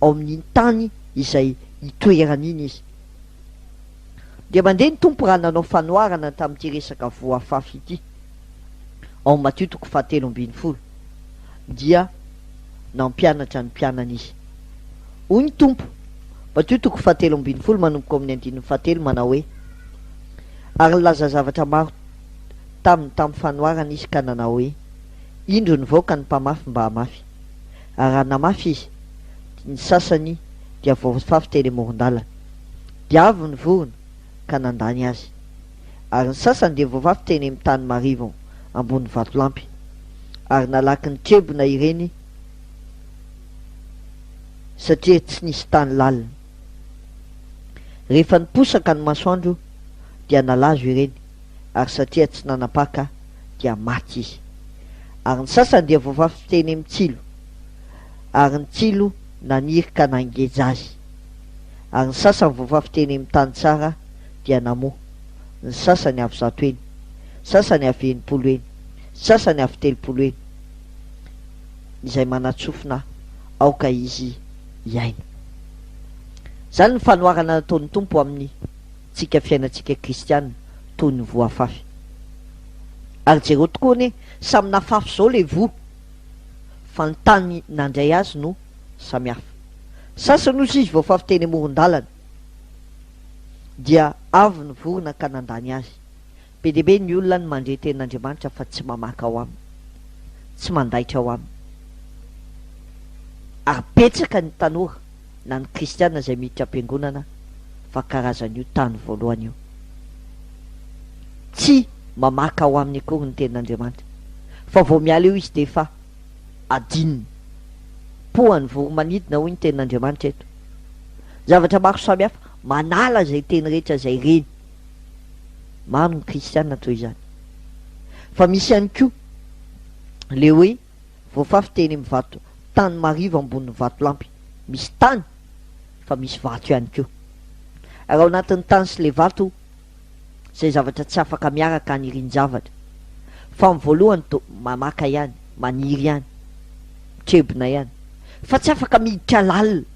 ao amin'iny tany izay itoerany iny izy. Dia mandeha ny Tompo raha nanao fanoharana tamin'ity resaka voa afafy ity. Ao amin'ny Matio toko fahatelo ambin'ny folo dia nampianatra ny mpianany izy. Hoy ny Tompo, Matio toko fahatelo ambin'ny folo manomboka ao amin'ny andininy fahatelo manao hoe, Ary nilaza zavatra maro taminy tamin'ny fanoharana izy ka nanao hoe, Indro nivoaka ny mpamafy mba hamafy. Ary raha namafy izy, ny sasany dia voafafy teny amoron-dalana. Dia avy ny vorona ka nandany azy. Ary ny sasany dia voafafy teny amin'ny tany marivo ambony vatolampy. Ary nalaky nitrebona ireny satria tsy nisy tany lalina. Rehefa niposaka ny masoandro dia nalazo ireny, ary satria tsy nanapaka dia maty izy. Ary ny sasany dia voafafy teny amin'ny tsilo, ary ny tsilo naniry ka nangeja azy. Ary ny sasany voafafy teny amin'ny tany tsara dia namoa, ny sasany avy zato heny, sasany avy 60 heny, sasany avy 30 heny. Izay manan-tsofina aoka izy hihaino. Izany ny fanoharana nataon'ny Tompo amin'ny tsika fiainantsika kristiana toy ny voa afafy. Ary jereo tokoa anie, samy nafafy izao ilay voa, fa ny tany nandray azy no samihafa. Sasany hozy izy voafafy teny amoron-dalana, dia avy ny vorona ka nandany azy. Be dia be ny olona ny mandre tenin'Andriamanitra fa tsy mamaka ao aminy, tsy mandaitra ao aminy. Ary betsaka ny tanora na ny kristiana izay miditra am-piangonana fa karazan'io tany voalohany io. Tsy mamaka ao aminy akory ny tenin'Andriamanitra fa vao miala eo izy dia efa adinony. Pohan'ny voro-manidina hoy ny tenin'Andriamanitra eto. Zavatra maro samihafa manala izay teny rehetra izay reny. Maro ny kristiana toy izany. Fa misy ihany koa le hoe voafafy teny amin'ny vato tany marivo ambonin'ny vatolampy. Misy tany fa misy vato ihany koa. Ary ao anatin'ny tany sy le vato izay zavatra tsy afaka miaraka hanirian-javatra. Fa amin'ny voalohany to mamaka ihany, maniry ihany, mitrebona ihany. Fa tsy afaka miditra lalina.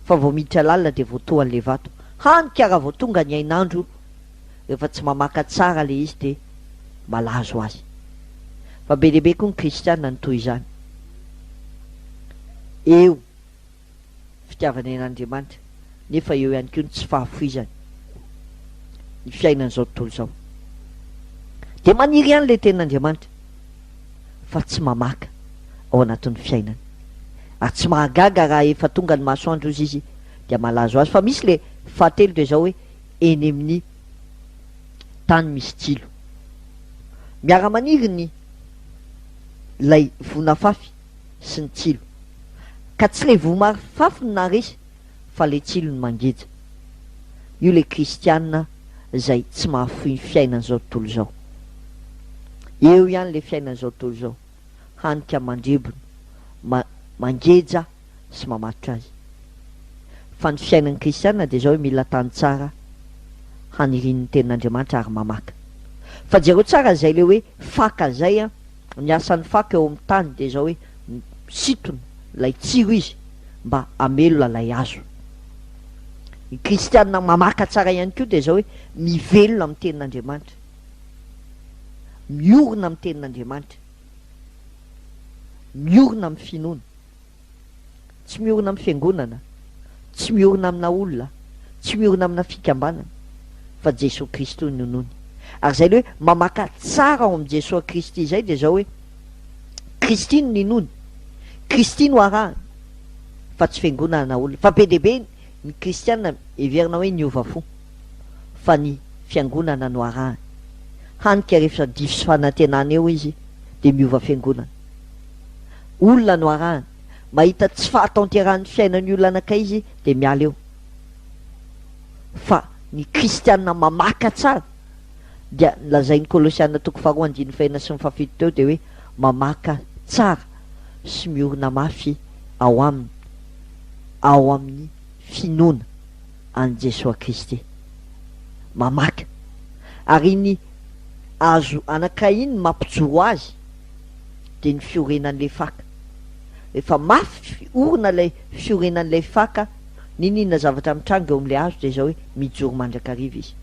Fa vao miditra lalina dia voatohan'le vato. Hany ka raha vao tonga ny hainandro, rehefa tsy mamaka tsara le izy dia malazo azy. Fa be dia be koa ny kristiana no toy izany. Eo fitiavany an'Andriamanitra, nefa eo ihany koa ny tsy fahafoizany ny fiainan'izao tontolo izao. Dia maniry ihany ilay tenin'Andriamanitra fa tsy mamaka ao anatin'ny fiainany. Ary tsy mahagaga raha efa tonga ny masoandro hozy izy dia malazo azy. Fa misy le fahatelo dia izao hoe eny amin'ny tany misy tsilo. Miara-maniry ny lay voa nafafy sy ny tsilo. Ka tsy le voa mafafy no naharesy fa le tsilo no mangeja. Io le kristiana izay tsy mahafoy ny fiainan'izao tontolo izao. Eo ihany le fiainan'izao tontolo izao, hany ka mandrebona, ma mangeja sy mamatotra azy. Fa ny fiainan'ny kristiana dia izao hoe mila tany tsara hanirian'ny tenin'Andriamanitra ary mamaka. Fa jereo tsara izay le hoe faka izay an, ny asan'ny faka eo amin'ny tany dia izao hoe misintona ilay tsiro izy mba hamelona ilay hazo. Ny kristiana mamaka tsara ihany koa dia izao hoe mivelona amin'ny tenin'Andriamanitra. Miorina amin'ny tenin'Andriamanitra. Miorina amin'ny finoana. Tsy miorina amin'ny fiangonana, tsy miorina amina olona, tsy miorina amina fikambanana, fa Jesoa Kristy no inoany. Ary izay ilay hoe mamaka tsara ao amin'i Jesoa Kristy izay dia izao hoe, Kristy no ninoany, Kristy no arahany, fa tsy fiangonana na olona. Fa be dia be ny kristiana heverina hoe niova fo, fa ny fiangonana no arahany. Hany ka rehefa diso fanantenana eo izy dia miova fiangonana. Olona no arahany. Mahita tsy fahatanterahan'ny fiainan'ny olona anankiray izy dia miala eo. Fa ny kristiana mamaka tsara dia ny lazain'ny Kolosiana toko faharoa andininy fahenina sy ny fahafito teo dia hoe mamaka tsara sy miorina mafy ao aminy, ao amin'ny finoana an'i Jesoa Kristy. Mamaka. Ary iny hazo anankiray iny mampijoro azy dia ny fiorenan'ilay faka. Rehefa mafy orina ilay fiorenan'ilay faka, n'inon'inona zavatra mitranga eo amin'ilay hazo dia izao hoe mijoro mandrakariva izy.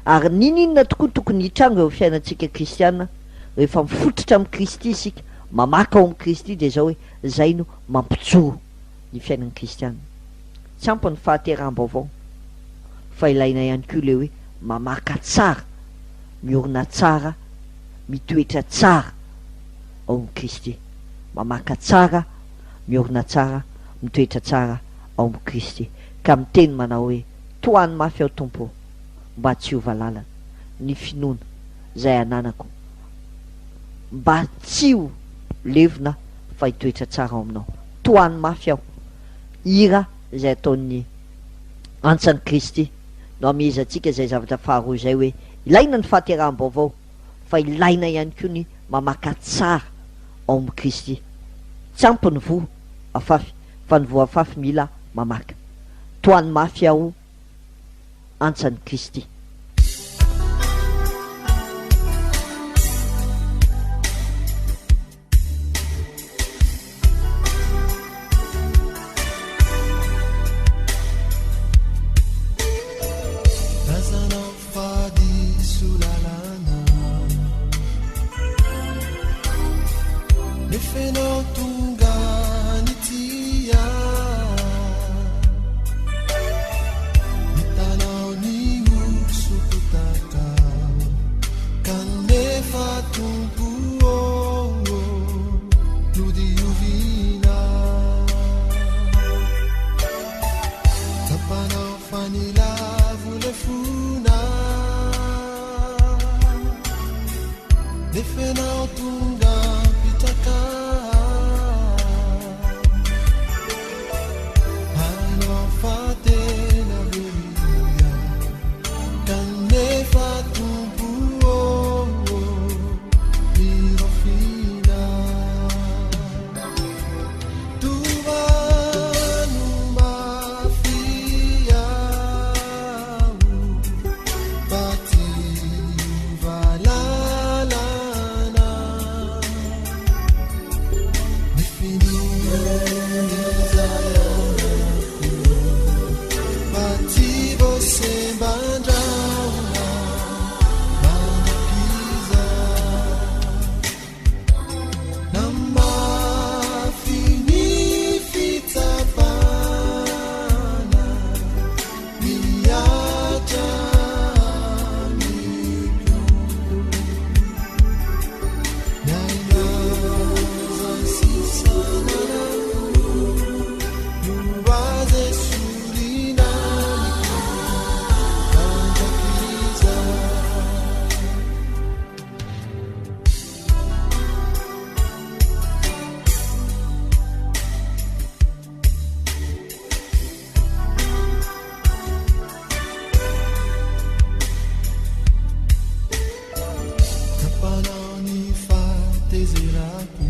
Ary n'inon'inona tokoa tokony hitranga eo amin'ny fiainantsika kristiana, rehefa mifototra amin'i Kristy isika, mamaka ao amin'i Kristy dia izao hoe izay no mampijoro ny fiainan'ny kristiana. Tsy ampy ny fahateraham-baovao fa ilaina ihany koa ilay hoe mamaka tsara, miorina tsara, mitoetra tsara ao amin'i Kristy. Mamaka tsara, miorina tsara, mitoetra tsara ao amin'i Kristy. Ka miteny manao hoe, Tohano mafy aho Tompo ô, mba tsy hiova lalana ny finoana izay ananako, mba tsy ho levona fa hitoetra tsara ao aminao. Tohano mafy aho. Hira izay ataon'ny antsan'i Kristy no amehezantsika izay zavatra faharoa izay hoe, ilaina ny fahateraham-baovao fa ilaina ihany koa ny mamaka tsara ao amin'i Kristy. Tsy ampy ny voa afafy fa ny voa afafy mila mamaka. Tohano mafy aho antsan'i Kristy. Tazanao fa diso lalana Nefa ianao tonga nitia Hitanao ny hosopotaka Kanefa Tompo ô nodiovina Tsapanao fa nilavo lefona Nefa ianao tonga mpitraka Hainao fa tena very Kanefa Tompo ô miraofina Tohano mafy aho mba tsy hiova lalana Ny finoana izay ananako mba tsy voasemban-drahona mandrakizay Na mafy ny fitsapana mihatra amiko Ny aina izay sisa ananako no azy esorina amiko mandrakizay. Tsapanao ny fahatezerako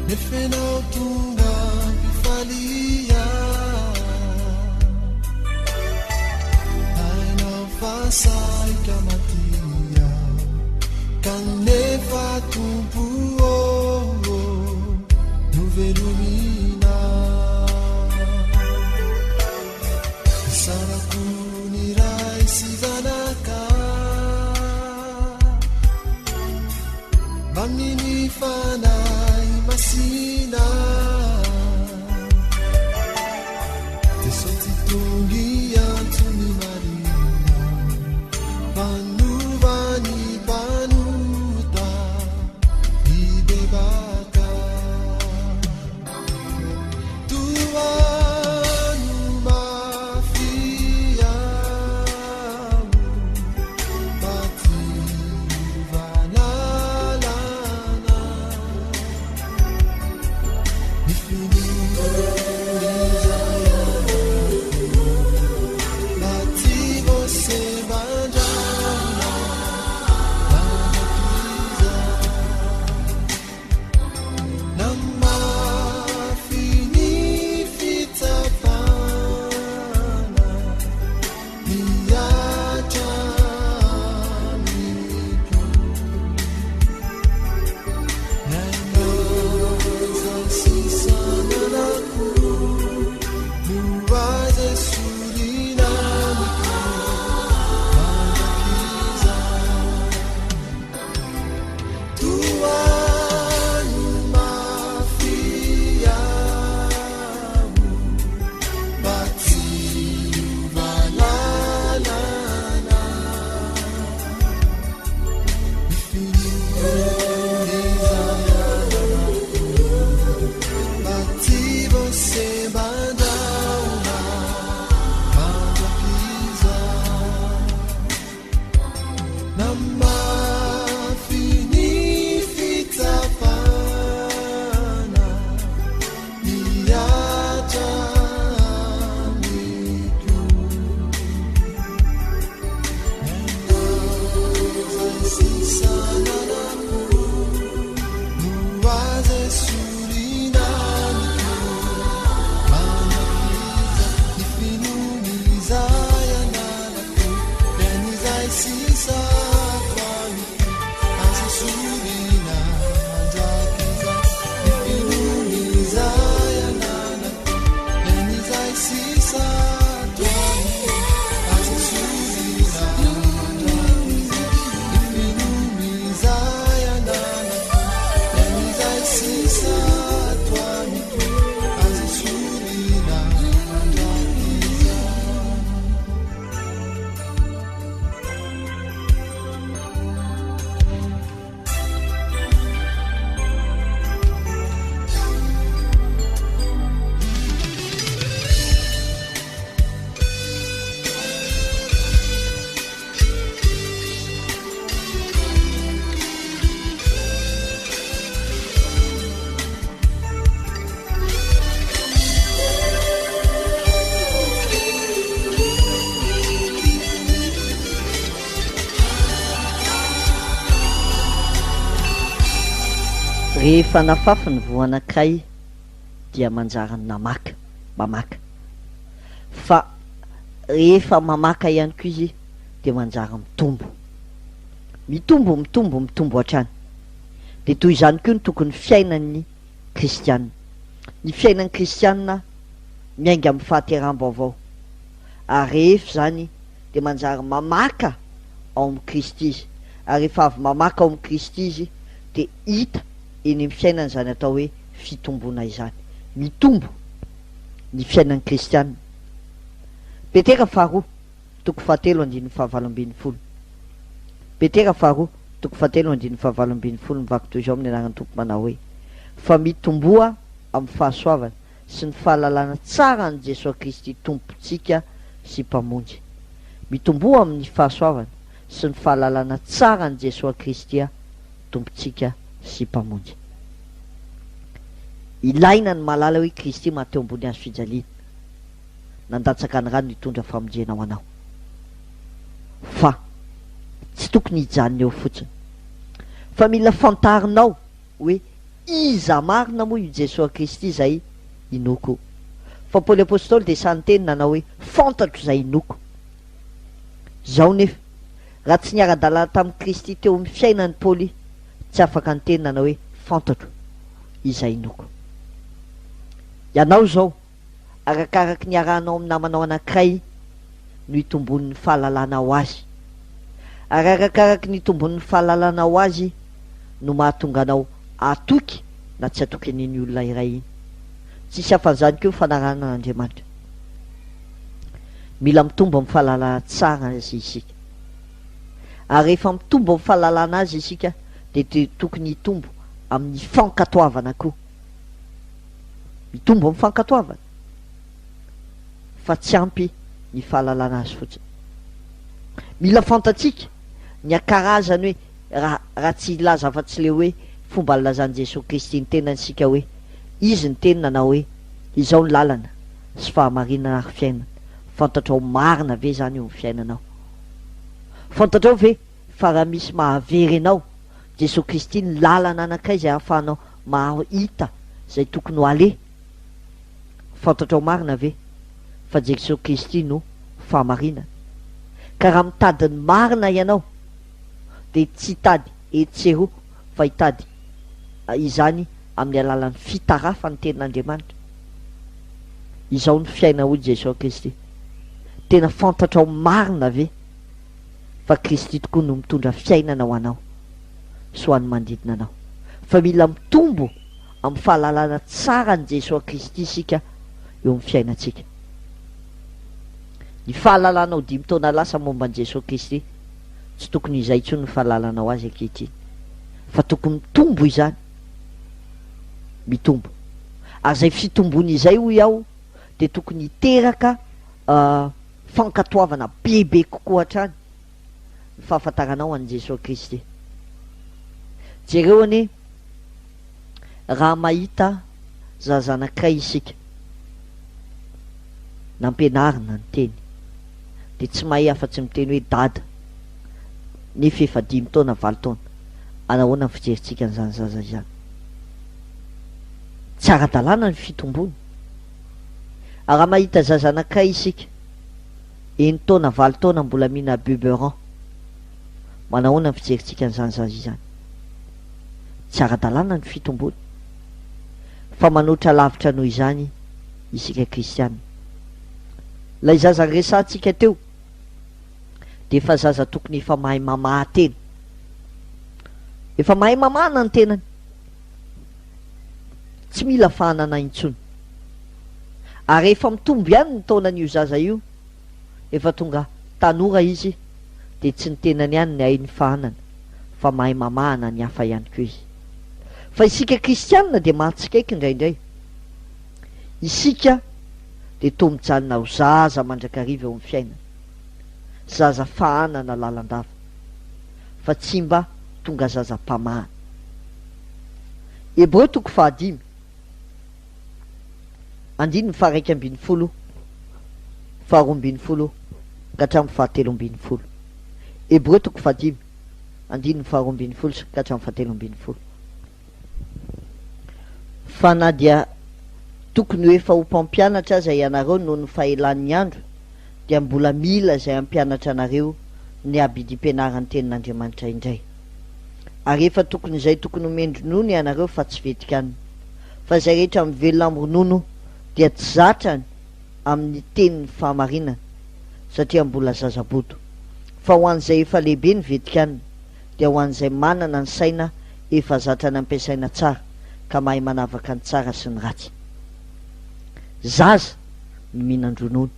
Nefa ianao tonga am-pifaliana Hainao fa saika maty aho Kanefa Tompo ô novelomina Isaorako ny Ray sy Zanaka Mbamin'ny Fanahy Masina. fandresena. Jeso tsy tonga hiantso ny marina, mpanova ny mpanota hibebaka. Tohano mafy aho mba tsy hiova lalana. Ny finoana izay ananako mba tsy voasemban-drahona mandrakizay. Namafy ny fitsapana mihatra amiko. Ny aina izay sisa ananako no aza esorina amiko mandrakizay. Tohano mafy aho mba tsy hiova lalana. Ny finoana izay ananako mba tsy voasemban-drahona mandrakizay. Namafy ny fitsapana mihatra amiko. Ny aina izay sisa ananako no aza esorina amiko. Mandrakizay ny finoana izay ananako. Rehefa nafafy ny voa anankiray dia manjary namaka, mamaka. Fa rehefa mamaka ihany koa izy dia manjary mitombo. Mitombo, mitombo, mitombo hatrany. Dia toy izany koa ny tokony fiainan'ny kristiana. Ny fiainan'ny kristiana miainga amin'ny fahateraham-baovao. Ary rehefa izany dia manjary mamaka ao amin'i Kristy izy. Ary rehefa avy mamaka ao amin'i Kristy izy dia hita eny amin'ny fiainany izany atao hoe fitomboana izany. Mitombo ny fiainan'ny kristiana. Petera faharoa, toko fahatelo andininy fahavalo ambin'ny folo. Petera faharoa, toko fahatelo andininy fahavalo ambin'ny folo mivaky toy izao amin'ny anaran'ny Tompo manao hoe, Fa mitomboa amin'ny fahasoavana sy ny fahalalana tsara an'i Jesoa Kristy Tompontsika sy Mpamonjy. Mitomboa amin'ny fahasoavana sy ny fahalalana tsara an'i Jesoa Kristia Tompontsika sy Mpamonjy. Ilaina ny mahalala hoe Kristy maty teo ambony hazo fijaliana, nandatsaka ny rany hitondra famonjena ho anao. Fa tsy tokony hijanona eo fotsiny. Fa mila fantarinao hoe iza marina moa io Jesoa Kristy izay inoako. Fa Paoly Apostoly dia sahy niteny nanao hoe fantatro izay inoako. Izao nefa, raha tsy niara-dalàna tamin'i Kristy teo amin'ny fiainany Paoly, tsy afaka niteny nanao hoe fantatro izay inoako. Ianao izao, Arakaraky ny iarahanao amin'ny namanao anankiray no itombon'ny fahalalanao azy. Ary arakaraky ny itombon'ny fahalalanao azy no mahatonga anao hatoky na tsy hatoky an'iny olona iray iny. Tsisy afa-n'izany koa ny fanarahana an'Andriamanitra. Mila mitombo amin'ny fahalalana tsara Azy isika. Ary rehefa mitombo amin'ny fahalalana Azy isika dia tokony hitombo amin'ny fankatoavana koa. Mitombo amin'ny fankatoavana. Fa tsy ampy ny fahalalana Azy fotsiny. Mila fantatsika ny akarazany hoe raha raha tsy hilaza afa-tsy le hoe fomba nilazan'i Jesoa Kristy ny tenany isika hoe Izy niteny nanao hoe izao ny lalana sy fahamarinana ary fiainana. Fantatrao marina ve izany eo amin'ny fiainanao? Fantatrao ve fa raha misy mahavery anao, Jesoa Kristy ny lalana anankiray izay ahafahanao mahita izay tokony ho aleha? Fantatrao marina ve fa Jesoa Kristy no fahamarinana? Ka raha mitady ny marina ianao dia tsy hitady etsy sy eroa fa hitady izany amin'ny alalan'ny fitarafan'ny Tenin'Andriamanitra. Izao ny fiainana hoy Jesoa Kristy. Tena fantatrao marina ve fa Kristy tokoa no mitondra fiainana ho anao sy ho an'ny manodidina anao? Fa mila mitombo amin'ny fahalalana tsara an'i Jesoa Kristy isika eo amin'ny fiainantsika. Ny fahalalanao dimy taona lasa momba an'i Jesoa Kristy, tsy tokony izay intsony ny fahalalanao Azy ankehitriny, fa tokony mitombo izany, mitombo. Ary izay fitombony izay hoy aho dia tokony hiteraka fankatoavana bebe kokoa hatrany ny fahafantaranao an'i Jesoa Kristy. Jereo anie raha mahita zaza anankiray isika nampianarina ny teny dia tsy mahay afa-tsy miteny hoe dada nefa efa dimy taona valo taona, anahoana ny fijerintsika an'izany zaza izany? Tsy ara-dalàna ny fitombony. Raha mahita zaza anankiray isika enin-taona valo taona mbola mihina biberon, manahoana ny fijerintsika an'izany zaza izany? Tsy ara-dalàna ny fitombony. Fa manoatra lavitra noho izany isika kristiana. Ilay zaza niresahantsika teo dia efa zaza tokony efa mahay mamaha tena. Efa mahay mamahana ny tenany. Tsy mila fahanana intsony. Ary rehefa mitombo ihany ny taonan'io zaza io, efa tonga tanora izy dia tsy ny tenany ihany ny hainy fahanana fa mahay mamahana ny hafa ihany koa izy. Fa isika kristianina dia mahatsikaiky indraindray. Isika dia toa mijanona ho zaza mandrakariva eo amin'ny fiainana, zaza fahanana lalandava, fa tsy mba tonga zaza mpamahana. Hebreo toko fahadimy, andininy faha-11, faha-12 ka hatramin'ny faha-13. Hebreo toko fahadimy, andininy faha-12 ka hatramin'ny faha-13. Fa na dia tokony ho efa ho mpampianatra aza ianareo noho ny fahelan'ny andro, dia mbola mila izay hampianatra anareo ny abidim-pianaran'ny Tenin'Andriamanitra indray. Ary efa tokony izay tokony homen-dronono ianareo fa tsy vetikanina. Fa izay rehetra mivelona amin'ny ronono dia tsy zatrany amin'ny tenin'ny fahamarinana, satria mbola zazabodo. Fa ho an'izay efa lehibe ny vetikanina, dia ho an'izay manana ny saina efa zatra nampiasaina tsara ka mahay manavaka ny tsara sy ny ratsy. Zaza no mihinan-dronono,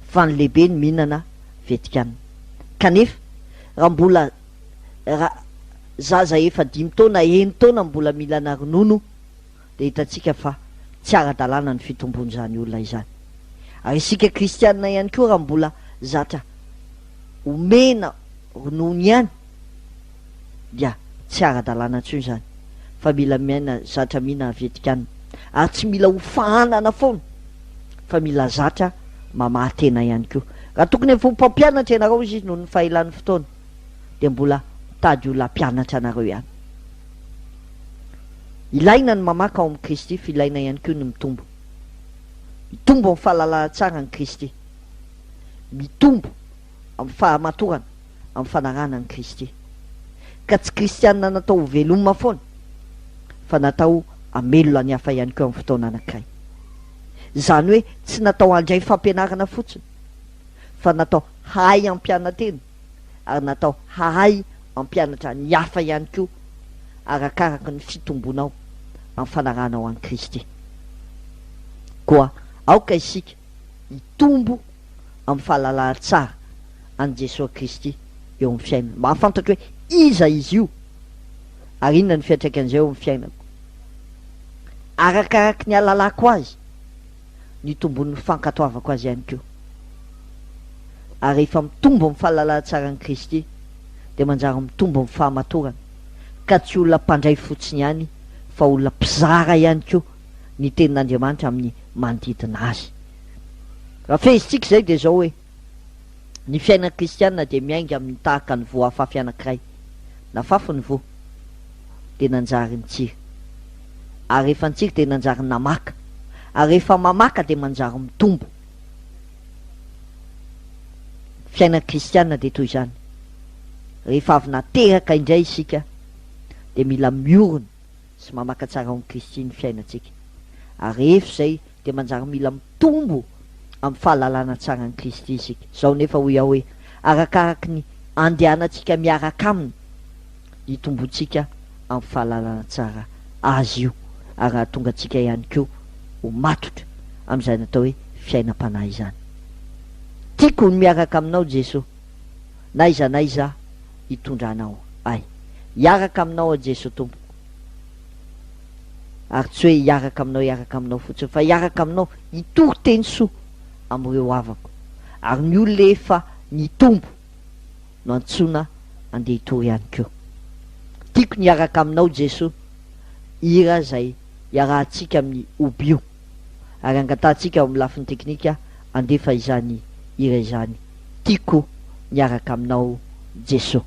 fa ny lehibe no mihinana vetikanina. Kanefa, raha mbola raha zaza efa dimy taona, enin-taona mbola mihinana ronono, dia hitantsika fa tsy ara-dalàna ny fitombon'izany olona izany. Ary isika kristianina ihany koa raha mbola zatra omena ronono ihany dia tsy ara-dalàna intsony izany fa mila miaina zatra mihinana vetikanina ary tsy mila ho fahanana foana fa mila zatra mamaha tena ihany koa. Raha tokony efa ho mpampianatra ianareo izy noho ny fahelan'ny fotoana dia mbola mitady olona hampianatra anareo ihany. Ilaina ny mamaka ao amin'i Kristy fa ilaina ihany koa ny mitombo. Mitombo amin'ny fahalalana tsara an'i Kristy. Mitombo amin'ny fahamatorana amin'ny fanarahana an'i Kristy. Ka tsy kristianina natao ho veloma foana fa natao hamelona ny hafa ihany koa amin'ny fotoana anankiray. Izany hoe tsy natao handray fampianarana fotsiny fa natao hahay hampiana-tena ary natao hahay hampianatra ny hafa ihany koa arakaraka ny fitombonao. amin'ny fanarahanao an'i Kristy. Koa aoka isika hitombo amin'ny fahalalana tsara an'i Jesoa Kristy eo amin'ny fiainana. Mahafantatra hoe iza Izy io ary inona ny fiantraikan'izay eo amin'ny fiainako. Arakaraky ny ahalalako Azy no itombon'ny fankatoavako Azy ihany koa. Ary rehefa mitombo amin'ny fahalalana tsara an'i Kristy dia manjary mitombo amin'ny fahamatorana, ka tsy olona mpandray fotsiny ihany fa olona mpizara ihany koa ny tenin'Andriamanitra amin'ny manodidina azy. Raha fehezintsika izay dia izao hoe, ny fiainan'ny kristiana dia miainga amin'ny tahaka ny voa afafy anankiray. Nafafy ny voa, dia nanjary nitsiry. Ary rehefa nitsiry dia nanjary namaka. Ary rehefa mamaka dia manjary mitombo. Ny fiainan'ny kristiana dia toy izany. Rehefa avy nateraka indray isika dia mila miorina sy mamaka tsara ao amin'i Kristy ny fiainantsika. Ary rehefa izay dia manjary mila mitombo amin'ny fahalalana tsara an'i Kristy isika. Izao nefa hoy aho hoe, arakaraky ny andehanantsika miaraka Aminy, hitomboantsika amin'ny fahalalana tsara Azy io, ary hahatonga antsika ihany koa ho matotra amin'izany atao hoe fiainam-panahy izany. Tiako ny miaraka Aminao Jesoa, n'aiza n'aiza hitondranao ahy. Hiaraka Aminao aho Jesoa Tompoko. Ary tsy hoe hiaraka aminao hiaraka aminao fotsiny fa hiaraka aminao hitory teny soa amin'ireo havako. Ary ny olona efa nitombo no antsoina andeha hitory ihany koa. Tiako ny hiaraka aminao Jesoa, hira izay iarahantsika amin'ny Hobio. Ary angatahantsika ao amin'ny lafiny teknika handefa izany hira izany. Tiako ny hiaraka aminao Jesoa. Tiako miaraka aminao Jesoa.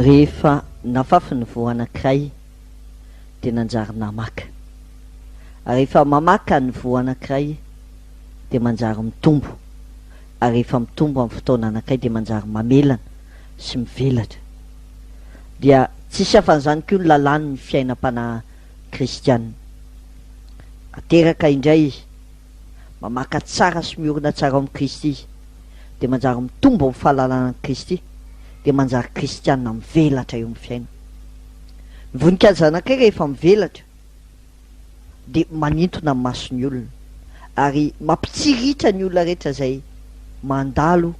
Rehefa nafafy ny voa anankiray dia nanjary namaka. Ary rehefa mamaka ny voa anankiray dia manjary mitombo. Ary rehefa mitombo amin'ny fotoana anankiray dia manjary mamelana sy mivelatra. Dia tsisy afa-n'izany koa ny lalàn'ny fiainam-panahy kristiana. Ateraka indray izy, mamaka tsara sy miorina tsara ao amin'i Kristy izy, dia manjary mitombo amin'ny fahalalana an'i Kristy, dia manjary kristiana mivelatra eo amin'ny fiainana. Ny voninkazo anankiray rehefa mivelatra dia manintona ny mason'ny olona ary mampitsiriritra ny olona rehetra izay mandalo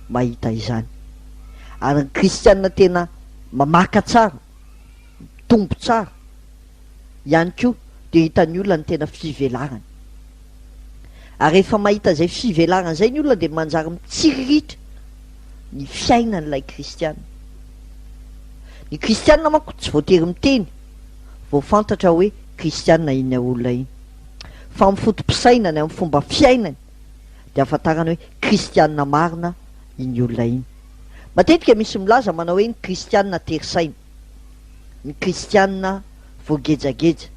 mahita izany. Ary ny kristiana tena mamaka tsara, mitombo tsara ihany koa dia hitan'ny olona ny tena fivelarany. Ary rehefa mahita izay fivelarana izay ny olona dia manjary mitsiriritra ny fiainan'ilay kristiana. Ny kristiana manko tsy voatery miteny vao fantatra hoe kristiana iny olona iny. Fa amin'ny foto-pisainany, amin'ny fomba fiainany dia ahafantarana hoe kristiana marina iny olona iny. Matetika misy milaza manao hoe ny kristiana tery saina. Ny kristiana voagejageja.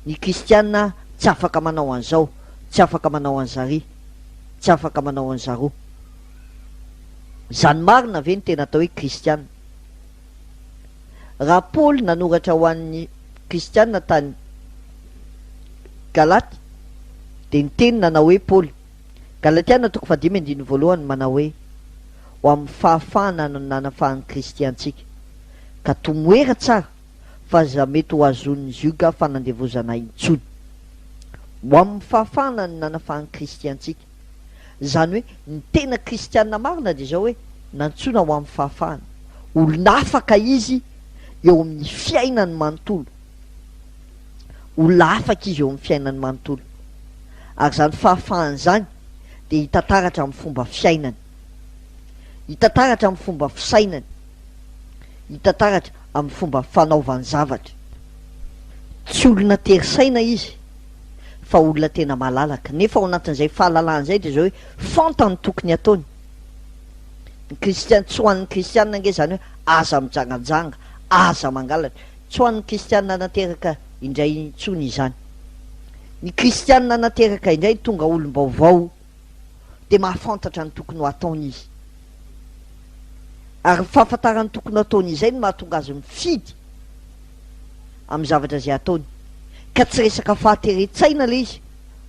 Ny kristiana tsy afaka manao an'izao, tsy afaka manao an'zary, tsy afaka manao an'zaroa. Izany marina ve no tena atao hoe kristiana? Raha Paoly nanoratra ho an'ny kristiana tany Galaty dia niteny nanao hoe Paoly, Galatiana toko fahadimy andininy voalohany manao hoe, Ho amin'ny fahafahana no nanafahan'i Kristy antsika, ka tomoera tsara fa aza mety ho azon'ny zioga fanandevozana intsony. Ho amin'ny fahafahana no nanafahan'i Kristy antsika. Izany hoe ny tena kristiana marina dia izao hoe nantsoina ho amin'ny fahafahana. Olona afaka izy eo amin'ny fiainany manontolo. Olona afaka izy eo amin'ny fiainany manontolo. Ary izany fahafahana izany dia hita taratra amin'ny fomba fiainany. Hita taratra amin'ny fomba fisainany. Hita taratra amin'ny fomba fanaovany zavatra. Tsy olona tery saina izy fa olona tena malalaka. Nefa ao anatin'izay fahalalahana izay dia izao hoe fantany ny tokony hataony. Ny kristiana, tsy ho an'ny kristiana ange izany hoe aza mijangajanga, aza mangalatra. Tsy ho an'ny kristiana nateraka indray intsony izany. Ny kristiana nateraka indray tonga olom-baovao dia mahafantatra ny tokony ho ataony izy. Ary ny fahafantarany ny tokony ho ataony izay no mahatonga azy mifidy amin'ny zavatra izay ataony. Ka tsy resaka fahateren-tsaina ilay izy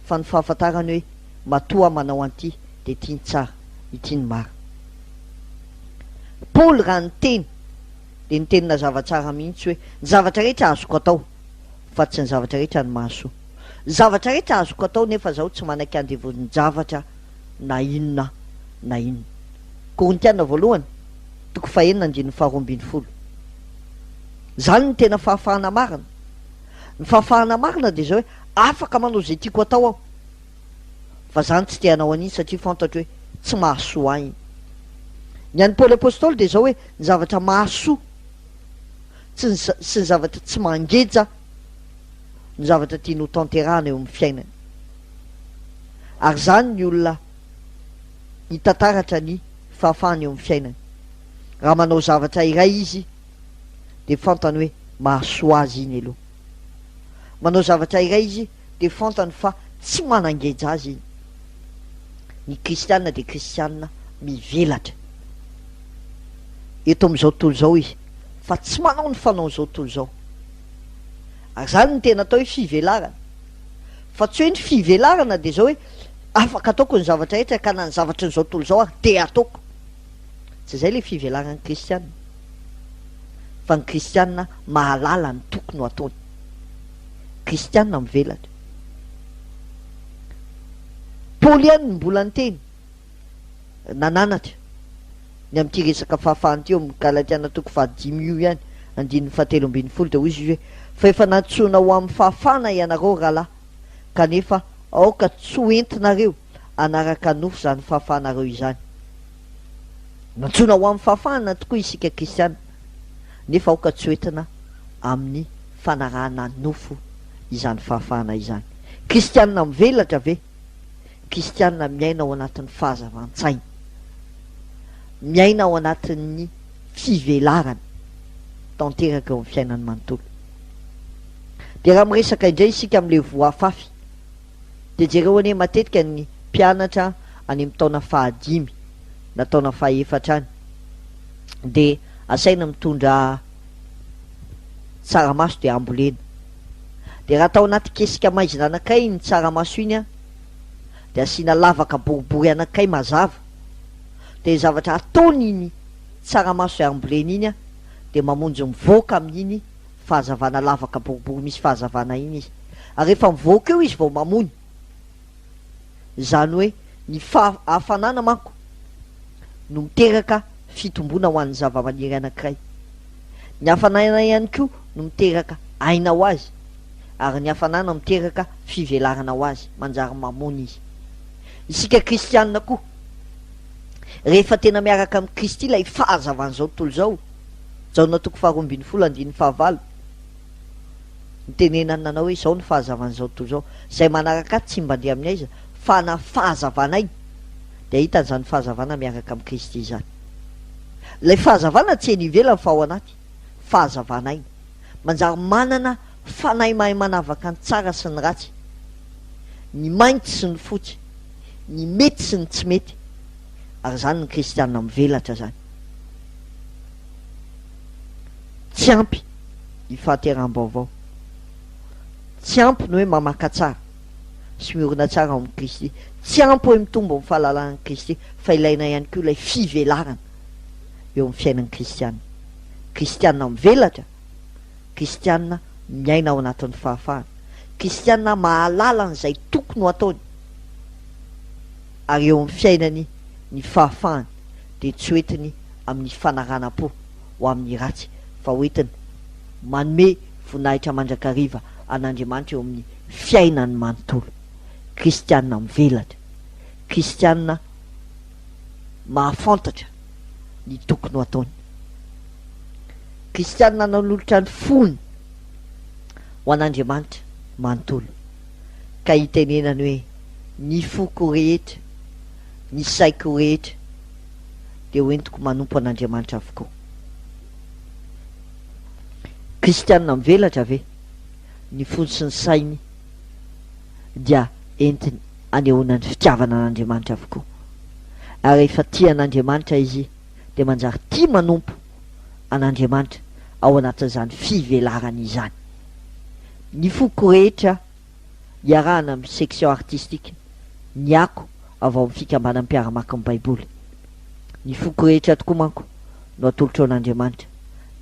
fa ny fahafantarany hoe matoa aho manao an'ity dia ity ny tsara, ity ny marina. Paoly raha niteny dia niteny nazava tsara mihitsy hoe ny zavatra rehetra azoko atao fa tsy ny zavatra rehetra no mahasoa. Ny zavatra rehetra azoko atao nefa zaho tsy manaiky andevozin-javatra na inona na inona. Korintiana voalohany, toko fahenina andininy faharoa ambin'ny folo. Izany no tena fahafahana marina. Ny fahafahana marina dia izao hoe afaka manao izay tiako atao aho. Fa zany tsy te hanao an'iny satria fantatro hoe tsy mahasoa ahy iny. Ny an'i Paoly Apostoly dia izao hoe ny zavatra mahasoa tsy ny sy ny zavatra tsy mangeja no zavatra tiany ho tanterahana eo amin'ny fiainany. Ary izany ny olona hita taratra ny fahafahany eo amin'ny fiainany. Raha manao zavatra iray izy dia fantany hoe mahasoa azy iny aloha. Manao zavatra iray izy dia fantany fa tsy manangeja azy iny. Ny kristiana dia kristiana mivelatra eto amin'izao tontolo izao izy fa tsy manao ny fanaon'izao tontolo izao. Ary izany no tena atao hoe fivelarana. Fa tsy hoe ny fivelarana dia izao hoe afaka ataoko ny zavatra rehetra ka na ny zavatrin'izao tontolo izao ary dia ataoko. Tsy izay ilay fivelaran'ny kristiana. Fa ny kristiana mahalala ny tokony ho ataony. Kristiana mivelatra. Paoly ihany no mbola niteny, nananatra, ny amin'ity resaka fahafahana ity eo amin'ny Galatiana toko fahadimy io ihany, andininy fahatelo ambin'ny folo, dia hoy izy hoe, Fa efa nantsoina ho amin'ny fahafahana ianareo, rahalahy, kanefa aoka tsy ho entinareo hanaraka nofo izany fahafahanareo izany. Nantsoina ho amin'ny fahafahana tokoa isika kristiana, nefa aoka tsy ho entina amin'ny fanarahana nofo izany fahafahana izany. Kristiana mivelatra ve? Kristiana miaina ao anatin'ny fahazavan-tsaina. Miaina ao anatin'ny fivelarana. tanteraka eo amin'ny fiainany manontolo. Dia raha miresaka indray isika amin'ilay voa afafy, dia jereo anie matetika ny mpianatra any amin'ny taona fahadimy na taona fahefatra any dia asaina mitondra tsaramaso dia ambolena. Dia raha atao anaty kesika maizina anakay iny tsaramaso iny an, dia asiana lavaka boribory anakay mazava, dia ny zavatra ataony iny tsaramaso izay ambolena iny an, dia mamonjy mivoaka amin'iny fahazavana lavaka boribory misy fahazavana iny izy. Ary rehefa mivoaka eo izy vao mamony. Izany hoe ny fahafanana manko no miteraka fitomboana ho an'ny zavamaniry anankiray. Ny hafanana ihany koa no miteraka aina ho azy, ary ny hafanana miteraka fivelarana ho azy, manjary mamony izy. Isika kristianina koa, rehefa tena miaraka amin'i Kristy ilay fahazavan'izao tontolo izao, Jaona toko faharoa ambin'ny folo andininy fahavalo, nitenenany nanao hoe, Izao no fahazavan'izao tontolo izao, izay manaraka ahy tsy mba handeha amin'ny aiza, fa na fahazavanay, dia hitany izany fahazavana miaraka amin'i Kristy izany. Ilay fahazavana tsy eny ivelany fa ao anaty, fahazavana aina. Manjary manana fanahy mahay manavaka ny tsara sy ny ratsy, ny mainty sy ny fotsy, ny mety sy ny tsy mety, ary izany ny kristiana mivelatra izany. Tsy ampy ny fahateraham-baovao. Tsy ampy ny hoe mamaka tsara sy miorina tsara ao amin'i Kristy. Tsy ampy hoe mitombo amin'ny fahalalana an'i Kristy, fa ilaina ihany koa ilay fivelarana eo amin'ny fiainan'ny kristiana. Kristiana mivelatra, kristiana miaina ao anatin'ny fahafahana, kristiana mahalala an'izay tokony ho ataony, ary eo amin'ny fiainany ny fahafahany dia tsy hoentiny amin'ny fanaranam-po ho amin'ny ratsy, fa hoentiny manome voninahitra mandrakariva an'Andriamanitra eo amin'ny fiainany manontolo. Kristiana mivelatra, kristiana mahafantatra ny tokony ho ataony. Kristiana nanolotra ny fony ho an'Andriamanitra manontolo, ka itenenany hoe, Ny foko rehetra, ny saiko rehetra dia hoentiko manompo an'Andriamanitra avokoa. Kristiana mivelatra ve? Ny fony sy ny sainy dia entiny anehoana ny fitiavana an'Andriamanitra avokoa. Ary rehefa tia an'Andriamanitra izy dia manjary tia manompo an'Andriamanitra ao anatin'izany fivelarany izany. Ny foko rehetra iarahana amin'ny section artistique ny ako avy ao amin'ny fikambanan'ny mpiara-maka ny Baiboly. Ny foko rehetra tokoa manko no atolotro an'Andriamanitra,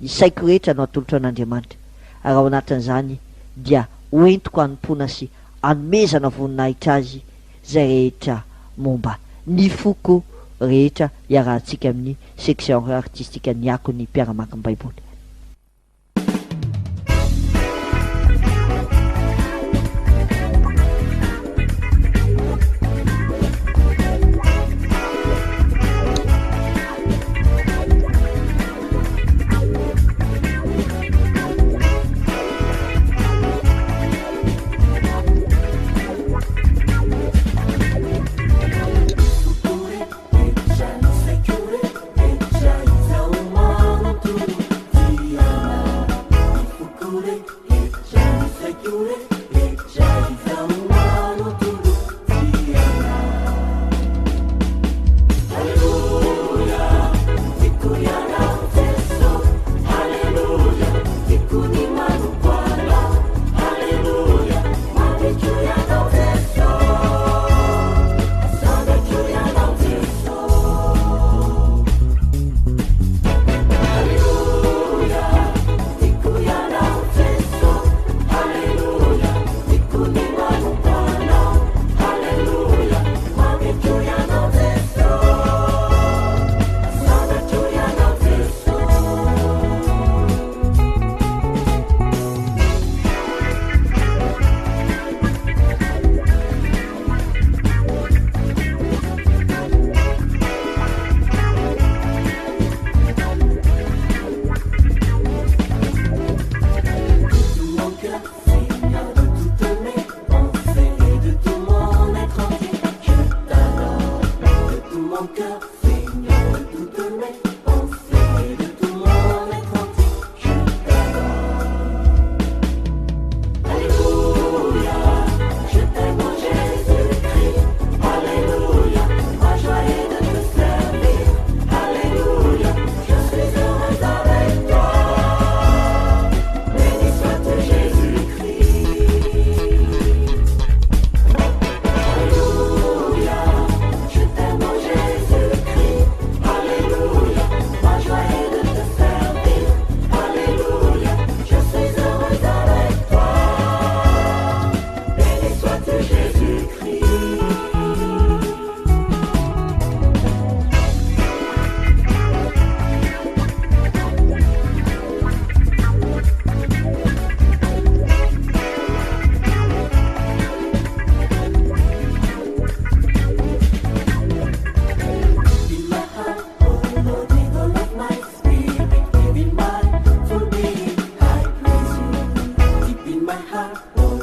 ny saiko rehetra no atolotro an'Andriamanitra, ary ao anatin'izany dia hoentiko hanompoana sy hanomezana voninahitra Azy izay rehetra momba ny foko rehetra iarahantsika amin'ny section artistique ny akon'ny mpiara-maka ny Baiboly.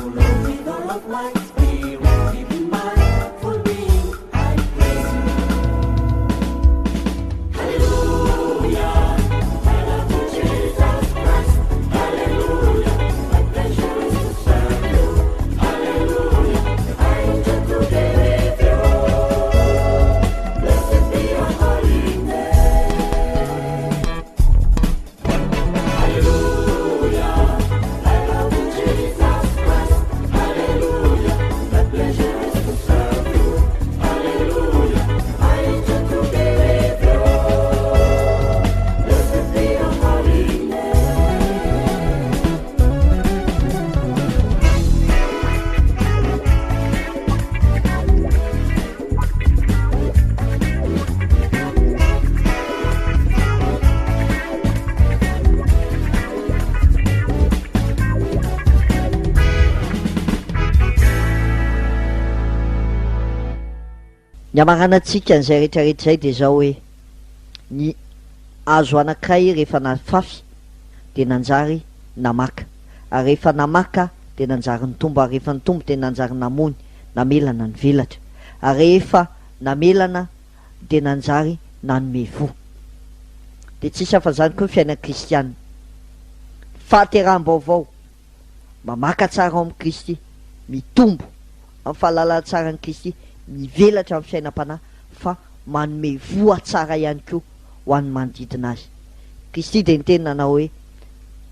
Lord, with all of my spirit, with my full being, I praise you. Hallelujah, I love you, Jesus Christ. Hallelujah, my pleasure is to serve you. Hallelujah, I enjoy to be with you. Blessed be your holy name. Hallelujah, I love you, Jesus Christ. Hallelujah, my pleasure is to serve you. Hallelujah, I enjoy to be with you. Blessed be your holy name. Ny hamaranantsika an'izay rehetra rehetra izay dia izao hoe, ny hazo anankiray rehefa nafafy dia nanjary namaka, ary rehefa namaka dia nanjary nitombo, ary rehefa nitombo dia nanjary namony, namelana, nivelatra, ary rehefa namelana dia nanjary nanome voa. Dia tsisy afa-izany koa ny fiainan'ny kristiana. Fahateraham-baovao. Mamaka tsara ao amin'i Kristy, mitombo amin'ny fahalalana tsara an'i Kristy, mivelatra amin'ny fiainam-panahy fa manome voa tsara ihany koa ho an'ny manodidina azy. Kristy dia niteny nanao hoe,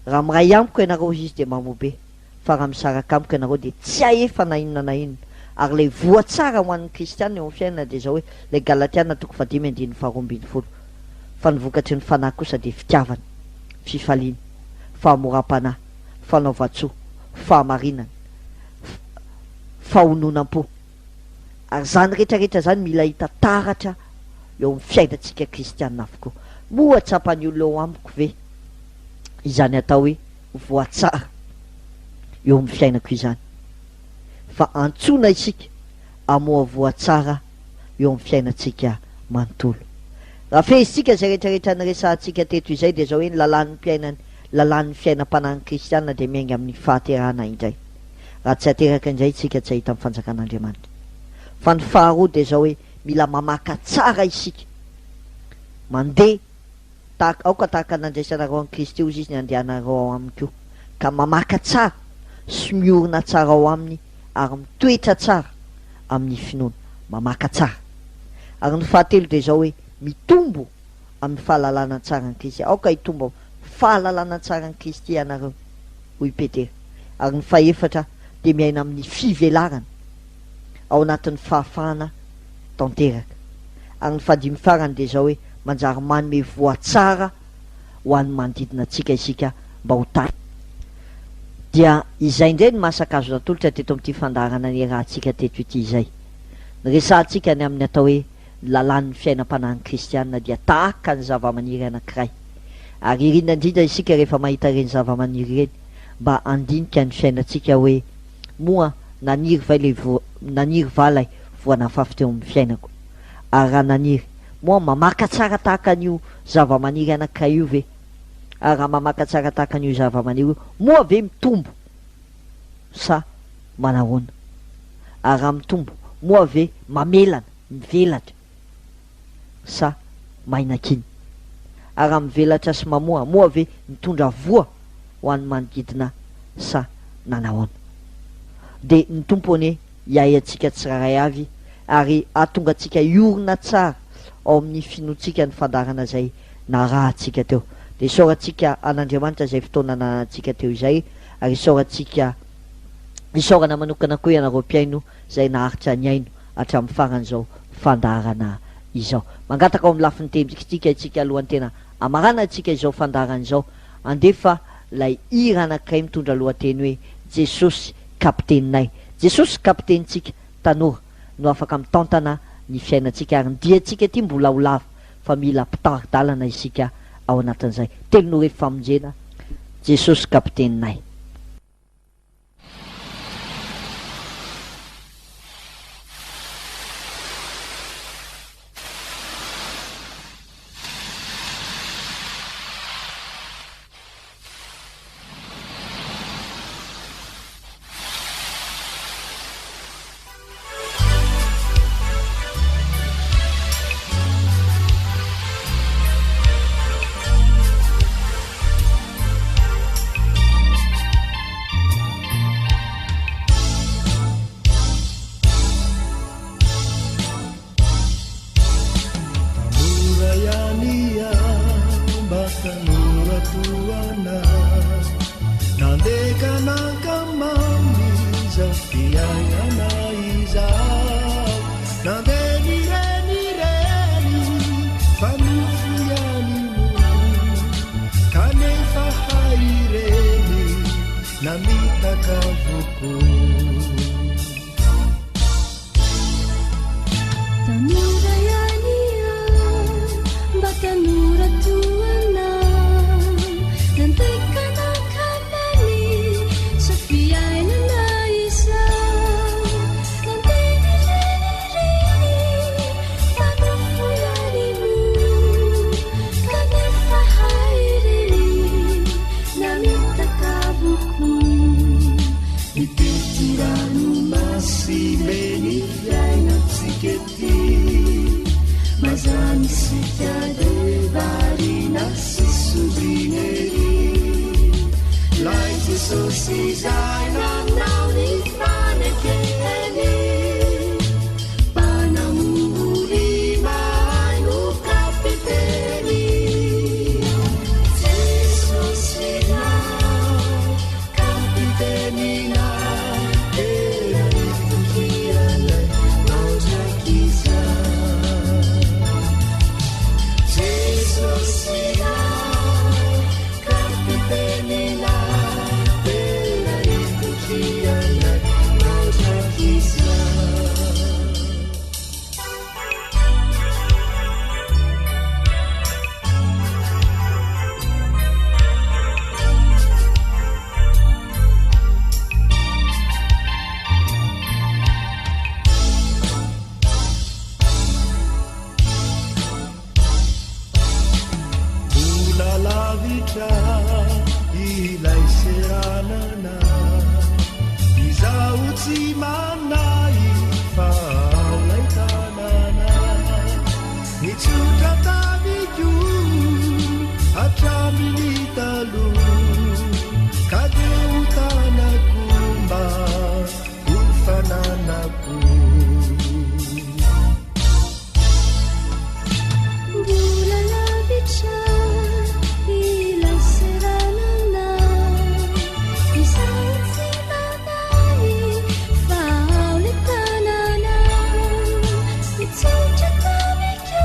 Raha miray amiko ianareo hoy Izy dia mamoa be, fa raha misaraka amiko ianareo dia tsy hahefa na inona na inona. Ary ilay voa tsara ho an'ny kristiana eo amin'ny fiainana dia izao hoe, ilay Galatiana toko fahadimy andininy faharoambinifolo, Fa ny vokatry ny Fanahy kosa dia fitiavana, fifaliana, fahamoram-panahy, fanaovan-tsoa, fahamarinana, fahononam-po. Ary izany rehetra rehetra izany mila hita taratra eo amin'ny fiainantsika kristiana avokoa. Moa tsapan'ny olona eo amiko ve izany atao hoe voatsara eo amin'ny fiainako izany? Fa antsoina isika hamoa voa tsara eo amin'ny fiainantsika manontolo. Raha fehezintsika izay rehetra rehetra niresahantsika teto izay dia izao hoe ny lalàn'ny mpiainany lalàn'ny fiainam-panahin'ny kristiana dia miainga amin'ny fahaterahana indray. Raha tsy ateraka indray isika tsy hahita ny fanjakan'Andriamanitra. Fa ny faharoa dia izao hoe mila mamaka tsara isika. Mandeha Tahaka, aoka tahaka ny nandraisanareo an'i Kristy hozy izy ny handehanareo ao aminy koa, ka mamaka tsara sy miorina tsara ao aminy ary mitoetra tsara amin'ny finoana. Mamaka tsara. Ary ny fahatelo dia izao hoe, mitombo amin'ny fahalalana tsara an'i Kristy. Aoka hitombo amin'ny fahalalana tsara an'i Kristy ianareo, hoy Petera. Ary ny fahefatra dia miaina amin'ny fivelarana ao anatin'ny fahafahana tanteraka. Ary ny fahadimy farany dia izao hoe manjary manome voa tsara ho an'ny manodidina antsika isika mba ho tahy. Dia izay indray ny masaka azo natolotra teto amin'ity fandaharana niarahantsika teto ity izay. Niresahantsika ny amin'ny atao hoe ny lalàn'ny fiainam-panahin'ny kristiana dia tahaka ny zavamaniry anankiray. Ary irina indrindra isika rehefa mahita ireny zavamaniry ireny mba handinika ny fiainantsika hoe moa naniry va ilay voa naniry va ilay voa nafafy teo amin'ny fiainako? Ary raha naniry, moa mamaka tsara tahaka an'io zavamaniry anankiray io ve? Ary raha mamaka tsara tahaka an'io zavamaniry io, moa ve mitombo sa manahoana? Ary raha mitombo, moa ve mamelana, mivelatra? sa mainakiny? Ary raha mivelatra sy mamoa, moa ve nitondra voa ho an'ny manodidina sa nanahoana? Dia ny Tompo anie hiahy antsika tsirairay avy ary hahatonga antsika hiorina tsara ao amin'ny finoantsika ny fandaharana izay narahantsika teo. Dia isaorantsika an'Andriamanitra izay fotoana nananantsika teo izay ary isaorantsika isaorana manokana koa ianareo mpihaino izay naharitra nihaino hatramin'ny faran'izao fandaharana izao. Mangataka ao amin'ny lafiny tendrikitsika isika alohan'ny tena hamaranantsika izao fandaharana izao, handefa ilay hira anankiray mitondra lohateny hoe Jesosy Kapiteninay. Jesosy Kapitenintsika, tanora, no afaka mitantana ny fiainantsika ary ny diantsika ity mbola ho lava fa mila mpitari-dalana isika ao anatin'izay. Telon'orefy famonjena, Jesosy Kapiteninay. izao fiainana izao. Nandeha nirenireny fa nofo ihany moa, kanefa hay ireny namitaka avokoa. Tanora ihany aho, mba tanora toa anao. Nandeha nankamamy izao fiainana izao. Nandeha nirenireny fa nofo ihany moa, kanefa hay ireny namitaka avokoa. Mitety ranomasimbe ny fiainantsika ety, mazàna isika dia variana sy sondriana ery. Ilay Jesosy izay nanao ny fanekeny, mpanamory mahay no kapiteny. Jesosy ilay kapiteninay, tena itokianay mandrakizay. Jesosy ilay kapiteninay, tena itokianay mandrakizay. Mbola lavitra ilay seranana, izaho tsy manahy fa ao ilay tanàna. Nitsotra tamiko hatramin'ny taloha, ka dia ho tanako mba ho fananako. Mbola lavitra ilay seranana, izaho tsy manahy fa ao ilay tanàna. Nitsotra tamiko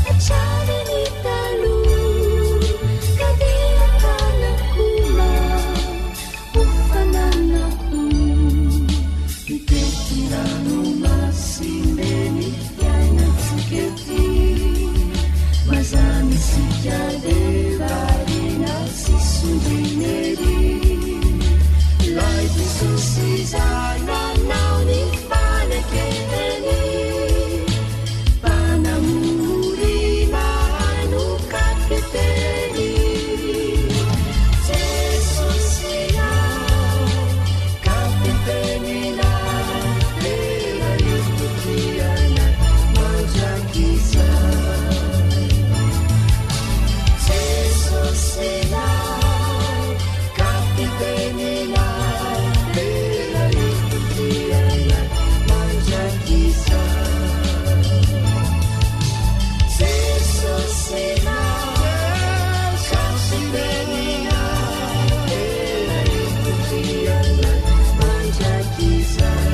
hatramin'ny taloha, ka dia tanako mba ho fananako. Mitety ranomasimbe ny fiainantsika ety, mazàna isika dia variana sy sondriana ery. Ilay Jesosy izay nanao ny fanekeny, mpanamory mahay no kapiteny. Jesosy ilay kapiteninay, tena itokianay mandrakizay. Jesosy ilay kapiteninay, tena itokianay mandrakizay. Jesosy ilay kapiteninay, tena itokianay mandrakizay.